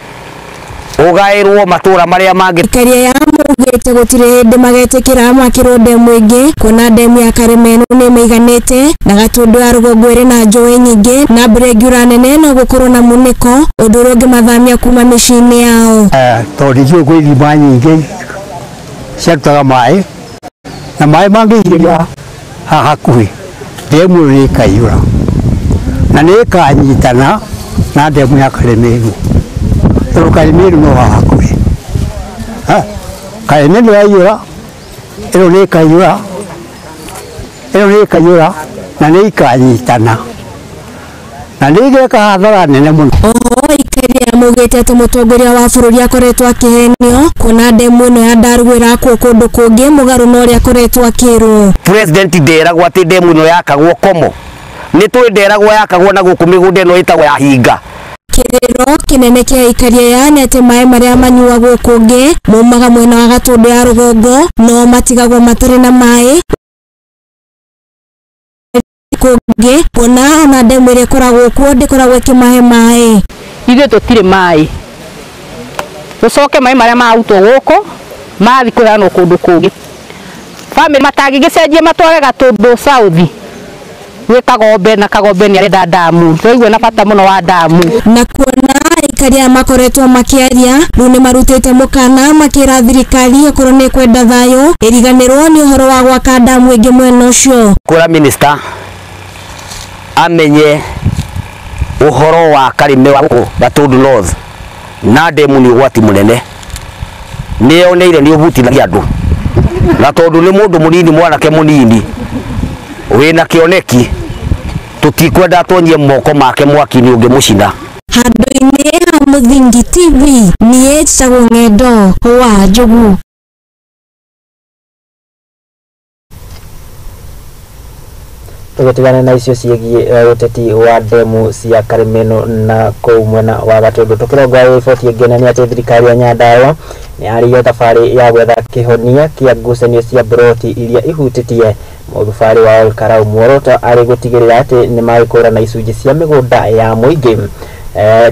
ũgaĩrwo matũra marĩa mangĩ. Aikari aya maugĩte gũtirĩ hĩndĩ magetĩkĩra makĩrwo ndemu ĩngĩ kuona ndemu ya Karemenu nĩ ĩmaiganĩte na Gatundu ya rũgongo ĩrĩ na njũĩ nyingĩ na mbura ĩngiura nene no gũkorwo na munĩko, ũndũ ũrĩa ũngĩmathamia kuma mĩciĩ-inĩ yao. Tondũ ithuĩ kwĩ ithima nyingĩ ciarutaga maĩ na maĩ mangĩihĩria haha hakuhĩ ndemu ĩyo nĩ ĩkaiyũra na nĩ ĩkanyitana na ndemu ya Karemenu tondũ Karemenu no haha hakuhĩ. Karemenu yaiyũra ĩno nĩ ĩkaiyũra, ĩno nĩ ĩkaiyũra na nĩ ikanyitana na nĩ igeka hathara nene mũno. Oho aikari aya maugĩte atĩ mũtongoria wa bũrũri akoretwo akĩhenio kuona ndemu ĩno ya Ndarugu ĩrakwo kũndũ kũngĩ mũgarũ na ũrĩa akoretwo akĩrwo. President nderagwo atĩ ndemu ĩno yakagwo Komo, nĩ tũĩ nderagwo yakagwo na gũkũ mĩgũnda ĩno ĩtagwo ya Hinga. Kĩrĩro kĩnene kĩa aikari aya nĩ atĩ maĩ marĩa manyuagwo kũngĩ maumaga mwena wa Gatundu ya rũgongo no matigagwo matarĩ na maĩ kũngĩ kuona ona ndemu ĩrĩa ĩkoragwo kuo ndĩkoragwo ĩkĩmahe maĩ. Ithuĩ tũtirĩ maĩ, tũcoke maĩ marĩa marutwo gũkũ mathiĩ kũheanwo kũndũ kũngĩ. Bamĩrĩ matangĩgĩcenjia matware Gatundu South gwĩ Kagombe, na Kagombe nĩ arenda damu, tũraigua na bata mũno wa damu. Na kuona aikari aya makoretwo makĩaria rĩu nĩ marutĩte mũkana makĩra thirikari okorwo nĩ ĩkwenda thayũ ĩriganĩrwo nĩ ũhoro wa gwaka damu ĩngĩ mwena ũcio. Kũra minister amenye ũhoro wa Karime wa gũkũ Gatundu North na ndemu nĩ ũgwati mũnene, nĩ yoneire nĩ ũhutithagia andũ, na tondũ nĩ mũndũ mũnini, mwanake mũnini wĩna kĩoneki, tũtikwenda atonyie moko make mwaki-inĩ ũngĩmũcina. Handũ-inĩ ha Mũthingi TV niĩ njĩtagwo Ng'endo wa Njogu. Tũgĩtigana na icio ciĩgiĩ ũteti wa ndemu cia Karemenu na kũu mwena wa Gatundu, tũkĩrongoreria riboti ĩngĩ nĩ atĩ thirikari ya Nyandarua nĩ yarĩirie thabarĩ ya gwetha kĩhonia kĩa ngucanio cia mburoti iria ihutĩtie mũthubarĩ wa Olkarau. Muoroto arĩ gũtigĩrĩra atĩ nĩ magĩkũrana icunjĩ cia mĩgũnda ya mũingĩ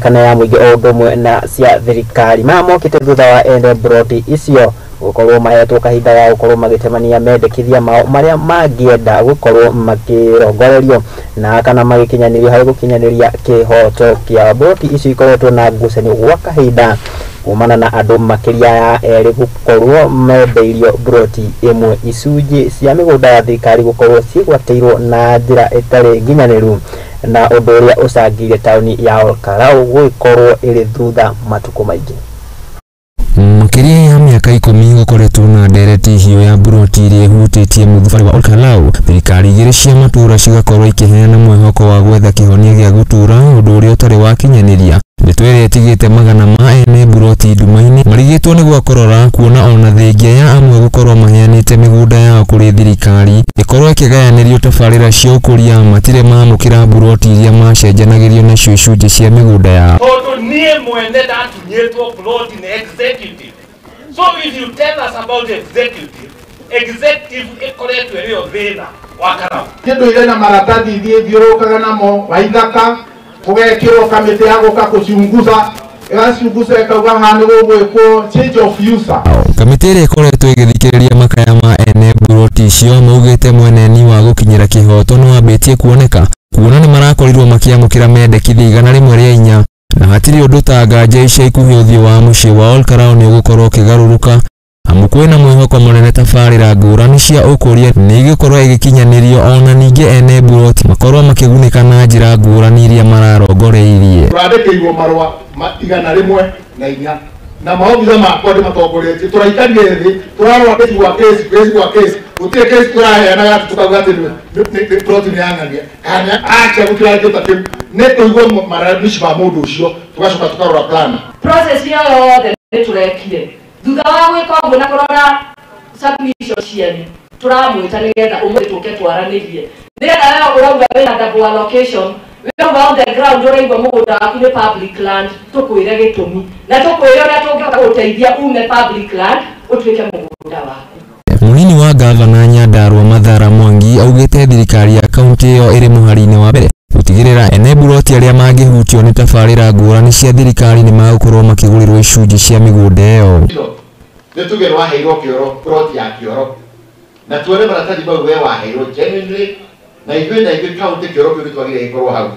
kana ya mũingĩ o ũndũ ũmwe na cia thirikari. Maya mokĩte thutha wa ene mburoti icio gũkorwo mahetwo kahinda ga gũkorwo magĩtemania mendekithia mao marĩa mangĩenda gũkorwo makĩrongorerio na kana magĩkinyanĩrio harĩ gũkinyanĩria kĩhoto kĩa mburoti icio ikoretwo na ngucanio gwa kahinda kumana na andũ makĩria ya erĩ gũkorwo mendeirio mburoti ĩmwe. Icunjĩ cia mĩgũnda ya thirikari gũkorwo cigwatĩirwo na njĩra ĩtarĩ nginyanĩru na ũndũ ũrĩa ũcangĩire taũni ya Olkarau gũgĩkorwo ĩrĩ thutha matukũ maingĩ. Makĩria ya mĩaka 10 gũkoretwo na ndereti hiũ ya mburoti iria ĩhutĩtie mũthubarĩ wa Olkarau, thirikari igĩrĩ cia matũũra cigakorwo ikĩheana mwĩhoko wa gwetha kĩhonia gĩa gũtũũra, ũndũ ũrĩa ũtarĩ wakinyanĩria. Ndeto ĩrĩa ĩtigĩte magana ma ene mburoti nduma-inĩ marigĩtwo nĩ gwakorora kuona ona thengia ya amwe gũkorwo maheanĩte mĩgũnda yao kũrĩ thirikari ĩkorwo ĩkĩgayanĩrio tabarĩra cia ũkũria, matirĩ maamũkĩra mburoti iria macenjanagĩrio nacio icunjĩ cia mĩgũnda yao. Tondũ niĩ mwene ndatunyĩtwo ploti nĩ executive. So if you tell us about executive, executive ĩkoretwo ĩrĩ yo thĩna wa Karau. Kĩndũ ire na maratathi ithiĩ thiũrũrũkaga namo waithaka kũgekĩrwo kamĩtĩ ya gũka kũcunguza ĩgacunguza ĩkauga haha nĩ gũgwĩkwo change of user. Kamĩtĩ ĩrĩa ĩkoretwo ĩgĩthikĩrĩria makaya ma ene mburoti icio maugĩte mweneni wa gũkinyĩra kĩhoto nĩ wambĩtie kuoneka kuona nĩ marakorirwo makĩamũkĩra mendekithia 104 na hatirĩ ũndũ ta nganja ica ikuhĩ ũthiũ wa mũciĩ wa Olkarau nĩ ũgũkorwo ũkĩgarũrũka, amu kwĩna mwĩhoko mũnene tabarĩra ngũrani cia ũkũria nĩ igũkorwo igĩkinyanĩrio ona ningĩ ene mburoti makorwo makĩgunĩka na njĩra ngũrani iria mararongoreirie. Tũrandĩkĩirwo marũa 104 Na maobitha makwa ndĩ matongoretie tũraikarire thĩ tũrarora kesi gwa kesi kesi gwa kesi gũtirĩ kesi tũraheanaga atĩ tũkauga atĩ nĩ plot nĩ yang'ania kana acha gũtirangĩta kĩu nĩ kũigua malalamishi ma mũndũ ũcio tũgacoka tũkarora plan process ĩyo yothe nĩ tũrekire thutha wa gwĩka ũguo na kũrora submission cianyu tũramwĩta nĩgetha ũmũthĩ tũke twaranĩrie nĩgetha we ũrauga wĩna double allocation wĩrauga on the ground ũraigua mũgũnda waku nĩ public land tũkwĩre gĩtũmi na tũkwĩre ũrĩa tũngĩhota gũteithia ume public land ũtuĩke mũgũnda waku. Munini wa gavana Nyandarua Mathara Mwangi augite thirikari ya kaunti ĩyo ĩrĩ mũhari-inĩ wa mbere gũtigĩrĩra ene buroti arĩa mangĩhutio nĩ tabarĩra ngũrani cia thirikari nĩ magũkorwo makĩgũrĩrwo icunjĩ cia mĩgũnda ĩyo. Nĩ tuge nĩ waheirwo kĩoro plot ya kĩoro na tuone maratathi mau we waheirwo genuinely na ithuĩ kaunti kĩoro kĩu nĩtwagĩrĩire gĩkorwo hau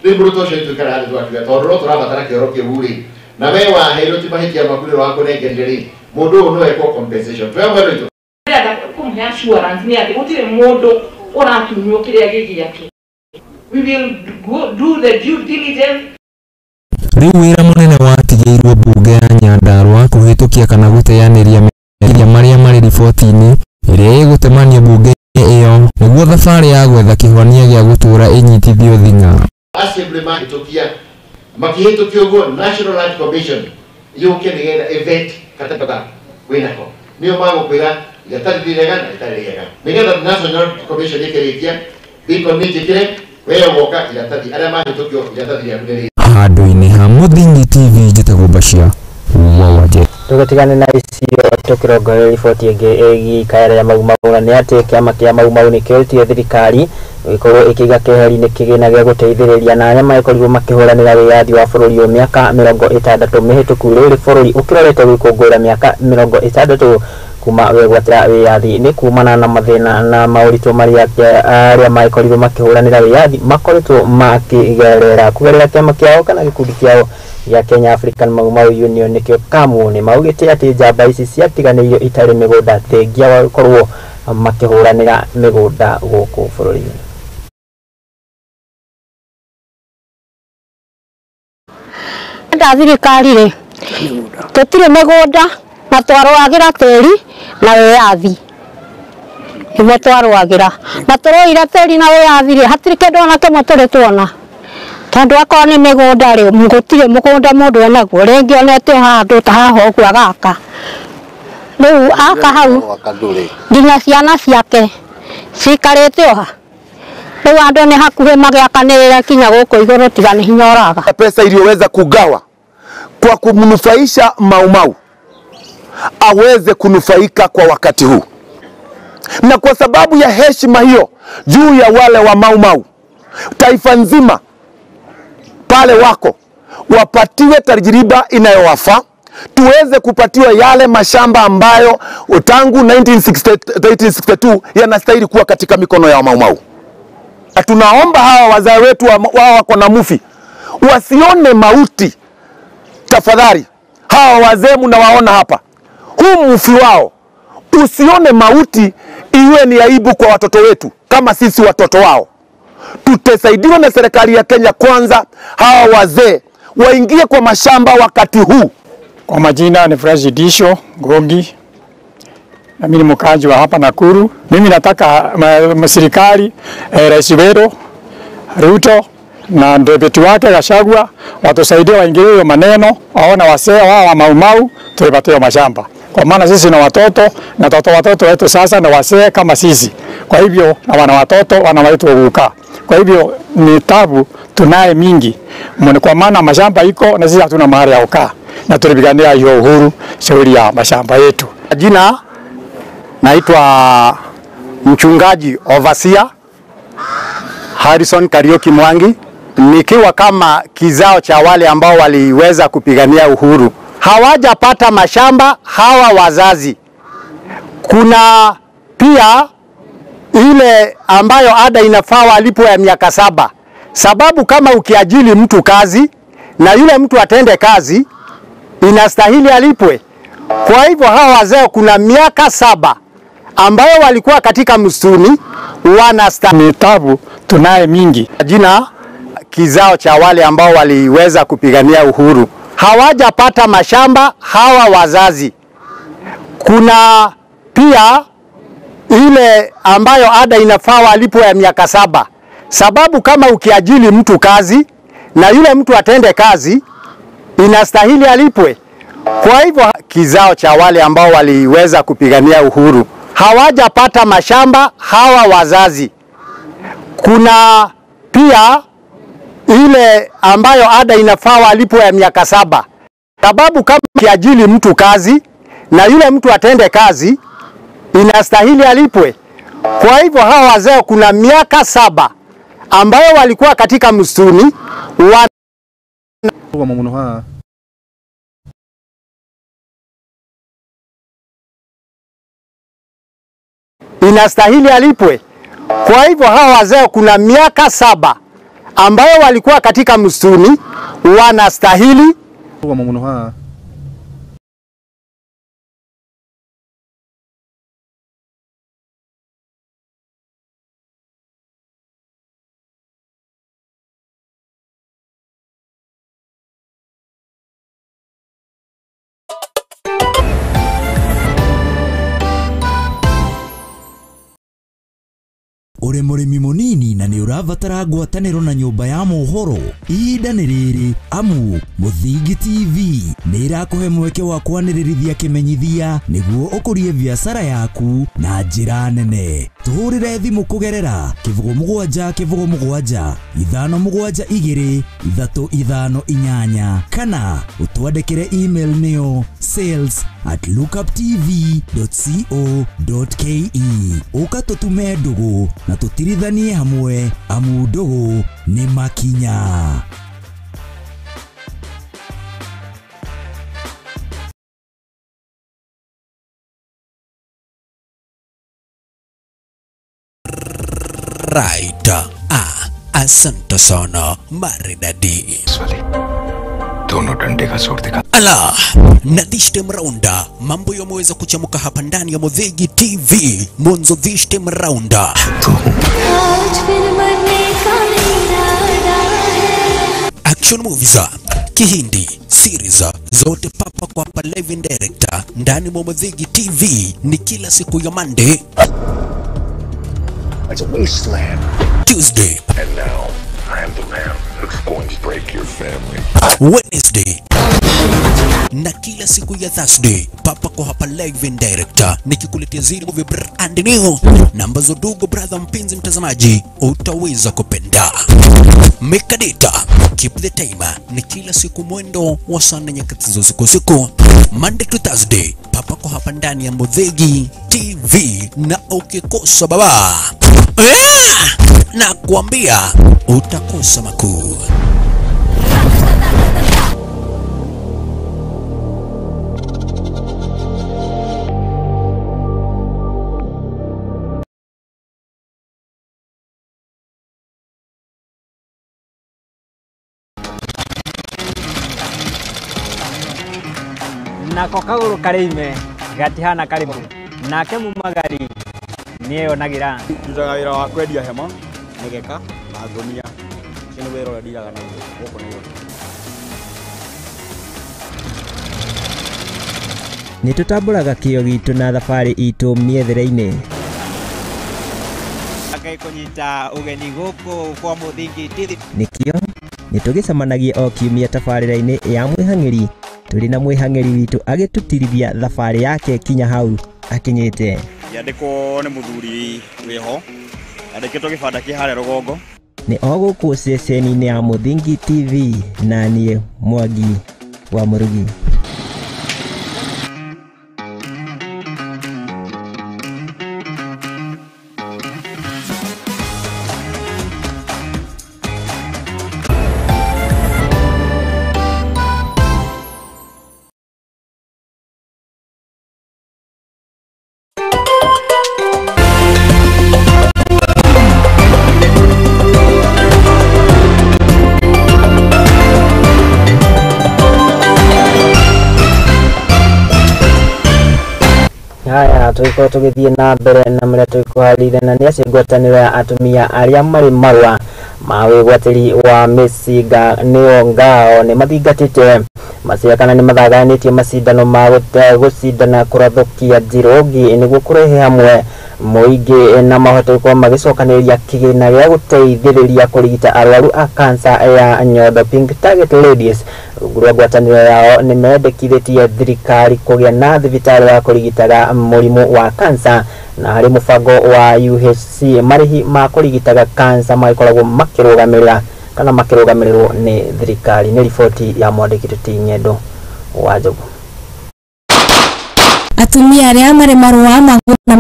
rĩu mũrutwo ũcio nĩtũikaraga thĩ tũgakiuga tondũ no tũrabatara kĩoro kĩu rĩ na we waheirwo ti mahĩtia maku nĩ wakũnengerire rĩ mũndũ ũyũ no ekwo compensation twĩ hamwe rĩu ndĩrenda kũmũhe assurance nĩ atĩ gũtirĩ mũndũ ũratunywo kĩrĩa gĩ gĩake. We will do the due diligence. Rĩu wĩra mũnene watigĩirwo mbunge ya Nyandarua kũhĩtũkia kana gũteanĩria meciria marĩa marĩ riboti-inĩ ĩrĩa ĩgũtemanio mbunge ĩyo nĩguo thabarĩ ya gwetha kĩhonia gĩa gũtũũra ĩnyitithio thing'a. Assembly mahĩtũkia makĩhĩtũkia ũguo National Land Commission yũke nĩgetha event katakata wĩnako nĩo magũkwĩra iratathi rĩega na rĩtarĩ rĩega nĩgetha National Commission ĩkĩrĩkia biko nĩnjĩkĩre we woka iratathi arĩa mahĩtũkio iratathi rĩaku nĩ rĩrĩ. Handũ-inĩ ha Mũthingi TV njĩtagwo Bashir Wawaje. Tũgĩtigane na icio tũkĩrongoreria riboti ĩngĩ ĩgiĩ ikaya rĩa Mau Mau na nĩ atĩ kĩama kĩa Mau Mau nĩkĩũrĩtie thirikari gũkorwo ĩkĩiga keheri-inĩ kĩgĩna gĩa gũteithĩrĩria na arĩa magĩkorirwo makĩhũranĩra wĩyathi wa bũrũri ũyũ mĩaka 60 mĩhĩtũku rĩrĩ bũrũri ũkĩrorete gwĩkũngũĩra mĩaka 60 kuma wegwatĩra wĩyathi nĩ kumana na mathĩna na maũritũ marĩa arĩa magĩkorirwo makĩhũranĩra wĩyathi makoretwo makĩgerera kũgerera kĩama kĩao kana gĩkundi kĩao gĩa Kenya African Mau Mau Union nĩkĩo KAMU nĩ maugĩte atĩ njamba ici ciatiganĩirio itarĩ mĩgũnda thengia wa gũkorwo makĩhũranĩra mĩgũnda gũkũ bũrũri-inĩ. Nda thirikari rĩ tũtirĩ mĩgũnda na twarũagĩra tĩri na wĩyathi nĩguo twarũagĩra na tũrũire tĩri na wĩyathi rĩ hatirĩ kĩndũ ona kĩmwe tũrĩ tuona tondũ akorwo nĩ mĩgũnda rĩ gũtirĩ mũgũnda mũndũ enaguo rĩngĩ onete handũ ta haha ũguo agaka rĩu aka hau nginya ciana ciake cikarĩte oha rĩu andũ nĩ hakuhĩ magĩakanĩrĩra kinya gũkũ igũrũ tiga nĩ hinya ũraga. Pesa iliyoweza kugawa kwa kumnufaisha Mau Mau aweze kunufaika kwa wakati huu, na kwa sababu ya heshima hiyo juu ya wale wa Mau Mau, taifa nzima pale wako wapatiwe tajriba inayowafaa, tuweze kupatiwa yale mashamba ambayo tangu 1962 yanastahili kuwa katika mikono ya Mau Mau. Na tunaomba hawa wazee wetu wao wako na mufi wasione mauti. Tafadhali hawa wazee mnawaona hapa, huu mufi wao usione mauti iwe ni aibu kwa watoto wetu kama sisi watoto wao. Tutasaidiwa na serikali ya Kenya Kwanza, hawa wazee waingie kwa mashamba wakati huu. Kwa majina ni Fresh Disho Ngogi, na mimi ni mkazi wa hapa Nakuru. Mimi nataka serikali, Rais wetu Ruto na deputy wake Gachagua watusaidie, waingilie hiyo maneno, waona wasee wao wa Mau Mau tulipatie mashamba. Kwa maana sisi na watoto na watoto wetu sasa na wasee kama sisi. Kwa hivyo na wana watoto wana wetu kukaa. Kwa hivyo ni tabu tunaye mingi. Kwa maana mashamba iko na sisi hatuna mahali ya kukaa. Na tulipigania hiyo uhuru shauri ya mashamba yetu. Jina naitwa mchungaji Overseer Harrison Kariuki Mwangi, nikiwa kama kizao cha wale ambao waliweza kupigania uhuru. Hawajapata mashamba hawa wazazi. Kuna pia ile ambayo ada inafaa walipwe ya miaka 7. Sababu kama ukiajili mtu kazi na yule mtu atende kazi, inastahili alipwe. Kwa hivyo hawa wazee kuna miaka 7 ambayo walikuwa katika msituni wanastahili. Tabu tunaye mingi. Jina kizao cha wale ambao waliweza kupigania uhuru. hawajapata mashamba hawa wazazi. Kuna pia ile ambayo ada inafaa walipwe ya miaka 7. Sababu kama ukiajili mtu kazi na yule mtu atende kazi, inastahili alipwe. Kwa hivyo kizao cha wale ambao waliweza kupigania uhuru hawajapata mashamba hawa wazazi. Kuna pia ile ambayo ada inafaa walipwe ya miaka 7. Sababu kama ukiajili mtu kazi na yule mtu atende kazi, inastahili alipwe. Kwa hivyo hawa wazee kuna miaka 7 ambayo walikuwa katika msituni wa inastahili alipwe. Kwa hivyo hawa wazee kuna miaka 7 ambayo walikuwa katika msituni wanastahili. Uri murimi munini na ni urabatara ngwataniro na nyumba ya mohoro, ihinda ni riri amu Muthingi TV ni irakuhe mweke wa kwanĩrĩrithia kĩmenyithia nĩguo ũkũrie biacara yaku na njĩra nene. Tũhũrĩre thimũ kũgerera 07 07 572 358 kana ũtwandĩkĩre email nĩyo sales@lookuptv.co.ke. Ũka tũtume ndũgũ na tũtirithanie hamwe amu ndũgũ nĩ makinya. Right. Asante sana maridadi. Dono dande ka zor dikha. Ala, na this time round mambo yameweza kuchamuka hapa ndani ya Muthingi TV. Mwanzo this time round. Action movies, Kihindi, series zote papa kwa hapa live and direct ndani mwa Muthingi TV ni kila siku ya Monday, It's a wasteland. Tuesday, And now I am the man who's going to break your family. Wednesday na kila siku ya Thursday papa kwa hapa live and direct nikikuletea zile movie brand new na ambazo ndugu brother mpenzi mtazamaji utaweza kupenda. Make data, keep the timer ni kila siku mwendo wa saa nne nyakati za usiku usiku, Monday to Thursday papa kwa hapa ndani ya Muthingi TV, na ukikosa baba na kuambia utakosa makuu. Nako kaguru karĩime gatihana karĩmũ nake mumagari nĩeyonagira. Ndutaga wĩra wa kwendia hema, mĩgeka na ngũnia. Ũcio nĩ wĩra ũrĩa ndiraga naguo gũkũ Nairobi. Nĩtũtambũraga kĩo gitũ na thabarĩ itũ mĩethere-inĩ. Ngai kũnyita ũgeni gũkũ kwa Muthingi TV. Nĩkĩo nĩtũgĩcemanagia o kiumia tabarĩra-inĩ ya mwĩhang'ĩri tũrĩ na mwĩhang'ĩri witũ agĩtũtirithia thabarĩ yake kinya hau akinyĩte. Yandĩkwo nĩ mũthuri wĩho, yandĩkĩtwo gĩbanda kĩ harĩa rũgongo. Nĩ o gũkũ ceceni-inĩ ya Muthingi TV na niĩ Mwangi wa Mũrugi. Haya, tũgĩkorwo tũgĩthiĩ na mbere na marĩa tũgĩkũharĩirie na nĩ acio ngwatanĩro ya atumia arĩa marĩ marũa Ma wĩgwatĩri wa mĩcinga nĩo ngao nĩ mathingatĩte macia kana nĩ mathaganĩtie macindano ma gũcindana kũrathũkia njirogi nĩguo kũrehe hamwe mũingĩ na mahote gũkorwo magĩcokanĩrĩria kĩgĩna gĩa gũteithĩrĩria kũrigita arwaru a kansa ya nyondo. Pink Target Ladies rungu rwa ngwatanĩro yao nĩ mendekithĩtie thirikari kũgĩa na thibitarĩ wa kũrigitaga mũrimũ wa kansa, na harĩ mũbango wa UHC marĩhi ma kũrigitaga kansa magĩkoragwo makĩrũgamĩrĩra kana makĩrũgamĩrĩrwo nĩ thirikari. Nĩ riboti ya mwandĩki Tũti Ng'endo wa Njogu. Atumia arĩa marĩ marũa ma na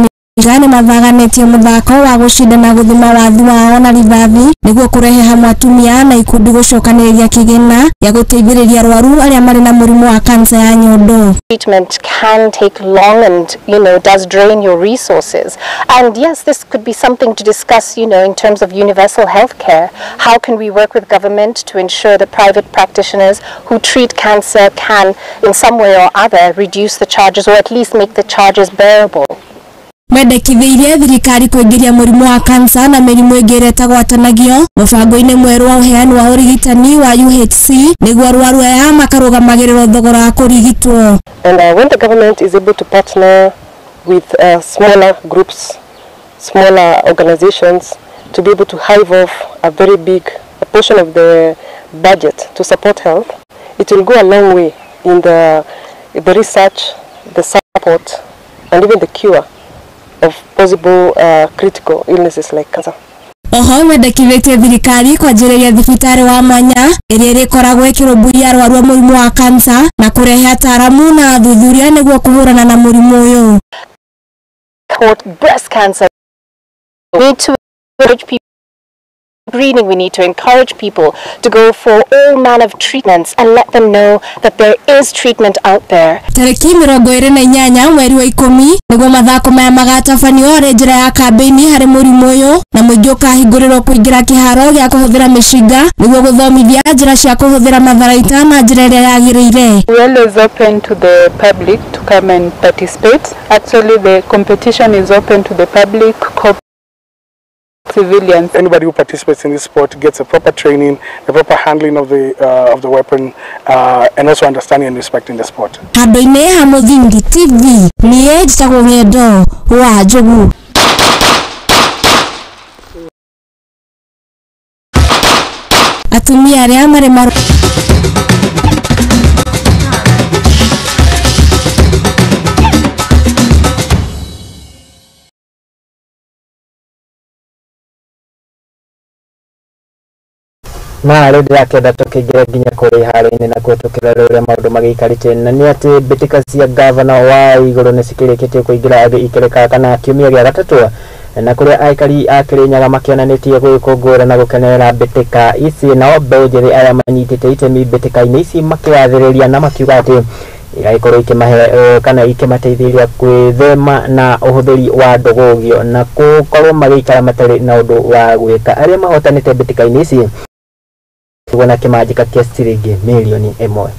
nĩ mathaganĩtie mũthako wa gũcindana gũthima wathi wao na rithathi nĩguo kũrehe hamwe atumia na ikundi gũcokanĩrĩria kĩgĩna gĩa gũteithĩrĩria arwaru arĩa marĩ na mũrimũ wa kansa ya nyondo. Treatment can take long and, you know, does drain your resources. And yes, this could be something to discuss, you know, in terms of universal health care. How can we work with government to ensure that private practitioners who treat cancer can, in some way or other, reduce the charges or at least make the charges bearable? Mendekithĩirie thirikari kũingĩria mũrimũ wa kansa na mĩrimũ ĩngĩ ĩrĩa ĩtagwatanagio mũbango-inĩ mwerũ wa ũheani wa ũrigitani wa UHC nĩguo arwaru aya makarũgamagĩrĩrwo thogora wa kũrigitwo. And when the government is able to partner with smaller groups, smaller organizations to be able to hive off a very big a portion of the budget to support health, it will go a long way in the research, the support, and even the cure of possible critical illnesses like cancer. Oho mendekithĩtie thirikari kwanjĩrĩria thibitarĩ wa mwanya ĩrĩa ĩrĩkoragwo ĩkĩrũmbũiya arwaru a mũrimũ wa kansa na kũrehe ataaramu na athuthuria nĩguo kũhũrana na mũrimũ ũyũ. Breast cancer. We need to encourage people screening. We need to encourage people to go for all manner of treatments and let them know that there is treatment out there. Tarĩki 28 mweri wa 10 nĩguo mathako maya magatabanio harĩ njĩra ya kambĩini harĩ mũrimũ ũyũ, na mũingĩ ũkahingũrĩrwo kũingĩra kĩharo gĩa kũhũthĩra mĩcinga nĩguo gũthomithia njĩra cia kũhũthĩra matharaita na njĩra ĩrĩa yagĩrĩire. We always open to the public to come and participate. Actually, the competition is open to the public, civilians. Anybody who participates in this sport gets a proper training, the proper handling of the weapon, and also understanding and respecting the sport. Handũ-inĩ ha Mũthingi TV, niĩ njĩtagwo Ng'endo wa Njogu. Atumia arĩa marĩ na rĩu ndĩrakĩenda tũkĩingĩra nginya kũrĩ haro-inĩ na kuo tũkĩrora ũrĩa maũndũ magĩikarĩte, na nĩ atĩ mbĩtĩka cia gavana wa igũrũ nĩ cikĩrĩkĩtie kũingĩra thĩ ikereka kana kiumia gĩa gatatũ, na kũrĩa aikari a Kĩrĩnyaga makĩonanĩtie gwĩkũngũĩra na gũkenerera mbĩtĩka ici, nao mbeũ njĩthĩ arĩa manyitĩte itemi mbĩtĩka-inĩ ici makĩgathĩrĩria na makiuga atĩ iragĩkorwo ikĩmahe kana ikĩmateithĩrĩria gwĩthema na ũhũthĩri wa ndũgũgio na gũkorwo magĩikara matarĩ na ũndũ wa gwĩka. Arĩa mahotanĩte mbĩtĩka-inĩ ici na kĩmanjĩka kĩa ciringi mirioni 1.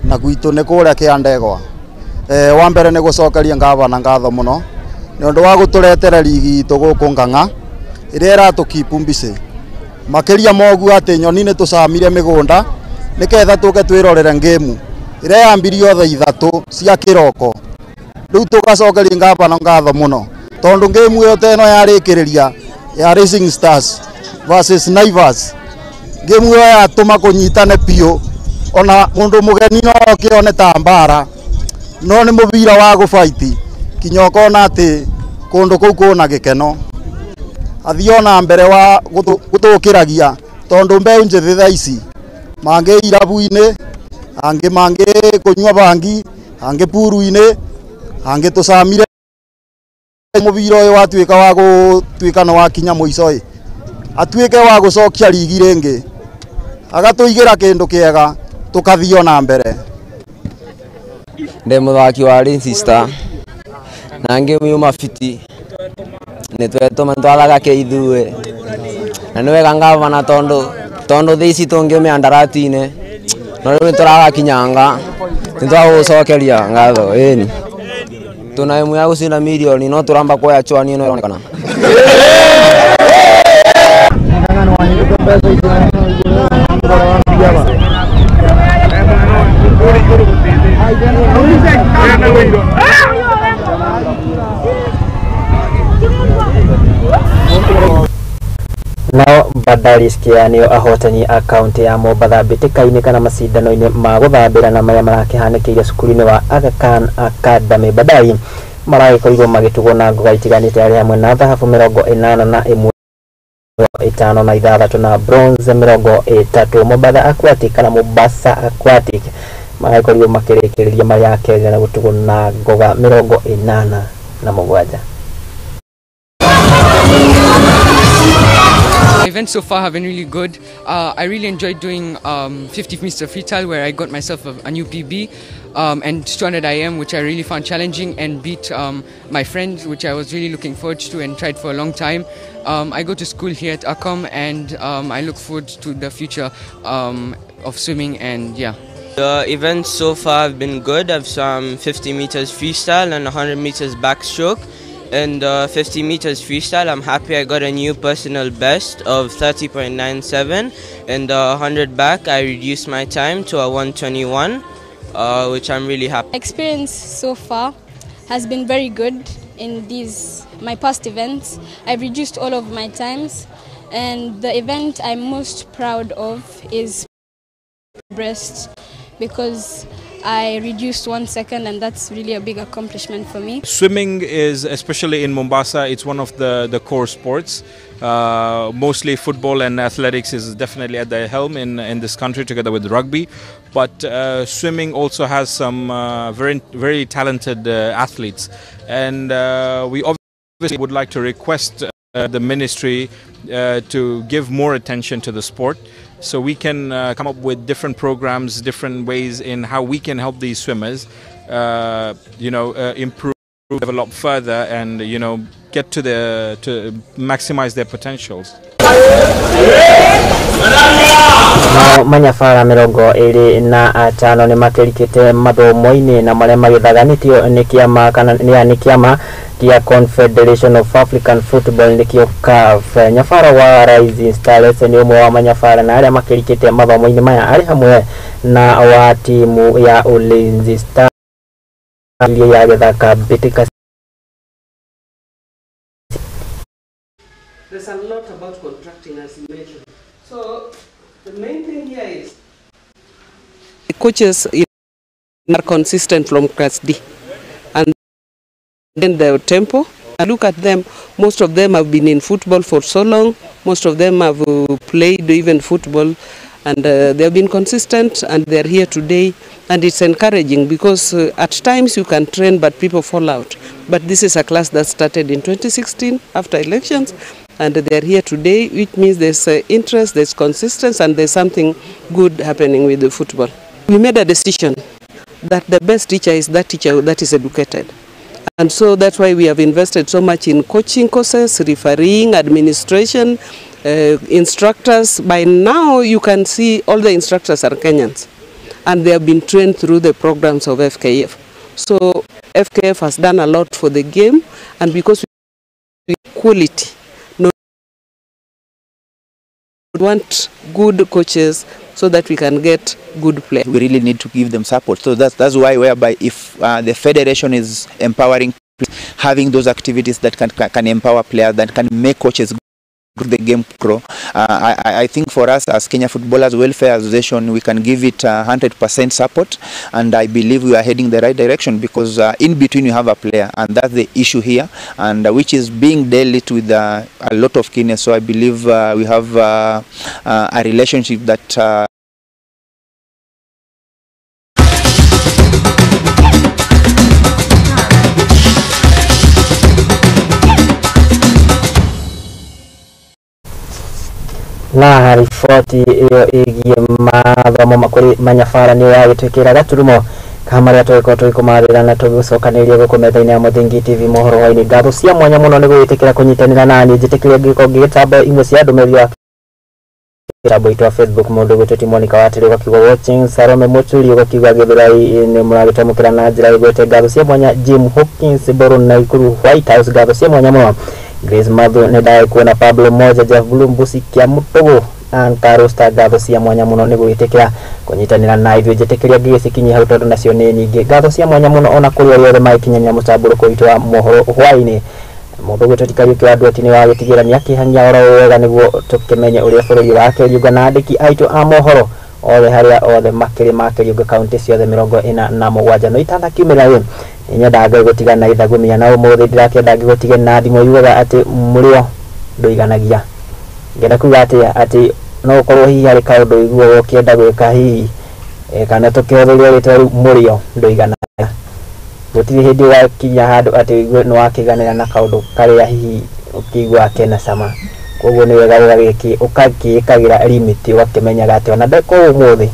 Na gwitũ nĩ kũrĩa kĩa Ndegwa. Wa mbere nĩ gũcokeria ngavana ngatho mũno nĩ ũndũ wa gũtũretera rigi itũ gũkũ Ngang'a ĩrĩa ĩratũkeep busy makĩria moguo atĩ nyoni nĩ tũcamire mĩgũnda nĩketha tũke twĩrorere ngĩmu ĩrĩa yambirio thaa 3 cia kĩroko. Rĩu tũgacokeria ngavana ngatho mũno tondũ ngĩmu ĩyo ta ĩno yarĩkĩrĩria ya Racing Stars versus Naivas, ngĩmu ĩyo yatũma kũnyitane biũ, ona mũndũ mũgeni no oke one ta mbara, no nĩ mũbira wa gũbaiti kinya ũkona atĩ kũndũ kũu kwĩna gĩkeno. Athiĩ ona mbere wa gũtũkĩragia tondũ mbeũ njĩthĩ thaa ici mangĩ irabu-inĩ, angĩ mangĩ kũnyua bangi, angĩ puru-inĩ, angĩ tũcamire mũbira ũyũ watuĩka wa gũtuĩka nĩ wakinya mũico ĩ, atuĩke wa gũcokia rigi rĩngĩ agatũigĩra kĩndũ kĩega tũkathiĩ ona mbere. Ndĩ mũthaki wa Lindsay Star na ngĩmĩuma fiti nĩ twetũma twathaga kĩithuĩ na nĩ wega ngavana tondũ thaa ici tũngĩũmĩa ndarati-inĩ No rĩu nĩtũragakinyanga nĩtwagũcokeria ngatho ĩni tuna emu ya gũcinda milioni no tũramba kuoya chwani ĩno ĩronekana. Nao Bandari Square nĩo ahotani a kaunti ya Mombatha mbĩtĩka-inĩ kana macindano-inĩ ma gũthambĩra na marĩa marakĩhanĩkĩire cukuru-inĩ wa Aga Khan Academy. Bandari maragĩkorirwo magĩtugwo na ngoga itiganĩte arĩ hamwe na thahabu 81 56 na bronze 30. Mombatha Aquatic kana Mombasa Aquatic maragĩkorirwo makĩrĩkĩrĩria marĩ a kerĩ na gũtugwo na ngoga 87. The events so far have been really good. I really enjoyed doing 50 meter freestyle, where I got myself a new PB, and 200 IM, which I really found challenging, and beat my friends, which I was really looking forward to and tried for a long time. I go to school here at ACOM, and I look forward to the future of swimming, and yeah. The events so far have been good. I've swum 50 meters freestyle and 100 meters backstroke. In the 50 meters freestyle, I'm happy I got a new personal best of 30.97. In the 100 back, I reduced my time to a 1:21, which I'm really happy. Experience so far has been very good in these my past events. I've reduced all of my times, and the event I'm most proud of is breast, because I reduced 1 second, and that's really a big accomplishment for me. Swimming is, especially in Mombasa, it's one of the core sports. Mostly football and athletics is definitely at the helm in this country, together with rugby. But swimming also has some very, very talented athletes. And we obviously would like to request the ministry to give more attention to the sport, so we can come up with different programs, different ways in how we can help these swimmers, improve, develop further, and get to to maximize their potentials. Nao manyabara 25 nĩ makĩrikĩte mathomo-inĩ na marĩa magĩthaganĩtio nĩ kĩama kana nĩ kĩama kĩa Confederation of African Football nĩkĩo CAF. Nyabara wa Rising Stars nĩ ũmwe wa manyabara na arĩa makĩrikĩte mathomo-inĩ maya arĩ hamwe na wa timu ya Ulinzi Stars ya gĩthaka mbĩtĩka. There's a lot about contracting, as you mentioned. So the main thing here is the coaches are consistent from class D, and then the tempo. I look at them, most of them have been in football for so long, most of them have played even football, and they have been consistent, and they are here today, and it's encouraging because at times you can train but people fall out. But this is a class that started in 2016 after elections, and they are here today, which means there's interest, there's consistency, and there's something good happening with the football. We made a decision that the best teacher is that teacher that is educated. And so that's why we have invested so much in coaching courses, refereeing, administration, instructors. By now you can see all the instructors are Kenyans, and they have been trained through the programs of FKF. So FKF has done a lot for the game, and because we quality, no, we want good coaches so that we can get good players. We really need to give them support. So that's why whereby if the federation is empowering, having those activities that can empower players, that can make coaches the game grow. I think for us as Kenya Footballers Welfare Association, we can give it 100% support, and I believe we are heading the right direction, because in between you have a player, and that's the issue here, and which is being dealt with a lot of keenness. So I believe we have a relationship that na riboti iyo igie mathomo makuri manyabara niyo yagĩtwĩkĩra gaturumo ka marĩa tũgĩkorwo tũgĩkũmarĩra na tũgĩcokanĩria gũkũ metha-inĩ ya Mũthingi TV mohoro hwainĩ. Ngatho cia mwanya mũno nĩ gwĩtĩkĩra kũnyitanĩra nani, njĩtĩkĩria ngĩkorwo ngĩgĩtamba imwe cia ndũmĩrĩri wa Mũtambo witũ wa Facebook, mũndũ gwĩtwo ti Monica Watĩrĩ ũgakiuga watching, Salome Mũturi ũgakiuga Gĩthũrai nĩ mũragĩtamũkĩra na njĩra ĩgwete, ngatho cia mwanya. Jim Hopkins Boron Naikuru White House, ngatho cia mwanya mũno. Grace Mathu nĩ ndagĩkuona, Pablo Moja, Jeff Bloom, Busi Kia Mũtũgũ, Ann Karusta, ngatho cia mwanya mũno nĩ gwĩtĩkĩra kũnyitanĩra na ithuĩ. Njĩtĩkĩria ngĩgĩcikinyia hau tondũ nacio nĩ nyingĩ. Ngatho cia mwanya mũno ona kũrĩ arĩa othe magĩkinyania mũtambũrũko witũ wa mohoro hwaĩ-inĩ. Mũndũ gwĩtwo ti Kariũki wa Ndweti nĩ wagĩtigĩra nĩ akĩhang'ia oro wega nĩguo tũkĩmenye ũrĩa bũrũri ũrakĩriũnga, na andĩki aitũ a mohoro othe harĩa othe makĩrĩ makĩriũnga kaunti ciothe 47. No itanakiumĩra rĩ, nĩnyendaga Ngai gũtiga na ithagumia, na ũmũthĩ ndirakĩenda ngĩgũtige na thimũ yugaga atĩ mũrĩo ndũiganagia. Ngenda kuga atĩa? Atĩ no ũkorwo hihi harĩ kaũndũ ũiguaga ũkĩenda gwĩka hihi, kana tũkĩhũthĩria rĩtwa rĩu mũrĩo ndũiganagia, gũtirĩ hĩndĩ ũgakinya handũ atĩ ũigue nĩ wakĩiganĩra na kaũndũ karĩa hihi ũkĩiguaga kena cama. Koguo nĩ wega ũgagĩkĩ ũgakĩĩkagĩra limit, ũgakĩmenyaga atĩ ona ndeka ũũ ũmũthĩ,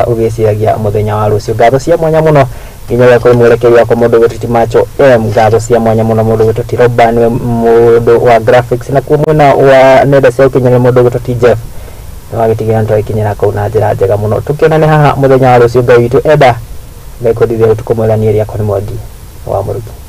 ũgĩciragia mũthenya wa rũciũ. Ngatho cia mwanya mũno nginya kũrĩ mwerekeri wakwa mũndũ gwĩtwo ti Macho M, ngatho cia mwanya mũno mũndũ gwĩtwo ti Roba nĩwe mũndũ wa graphics, na kuo mwena wa nenda cia ũkinyanĩria mũndũ gwĩtwo ti Jeff nĩ wagĩtigĩra nĩtwagĩkinyĩra kũu na njĩra njega mũno. Tũkĩonane haha mũthenya wa rũciũ Ngai witũ enda. Ngai kũndithia ũtukũ mwega. Niĩ rĩakwa nĩ Mwangi wa Mũruki.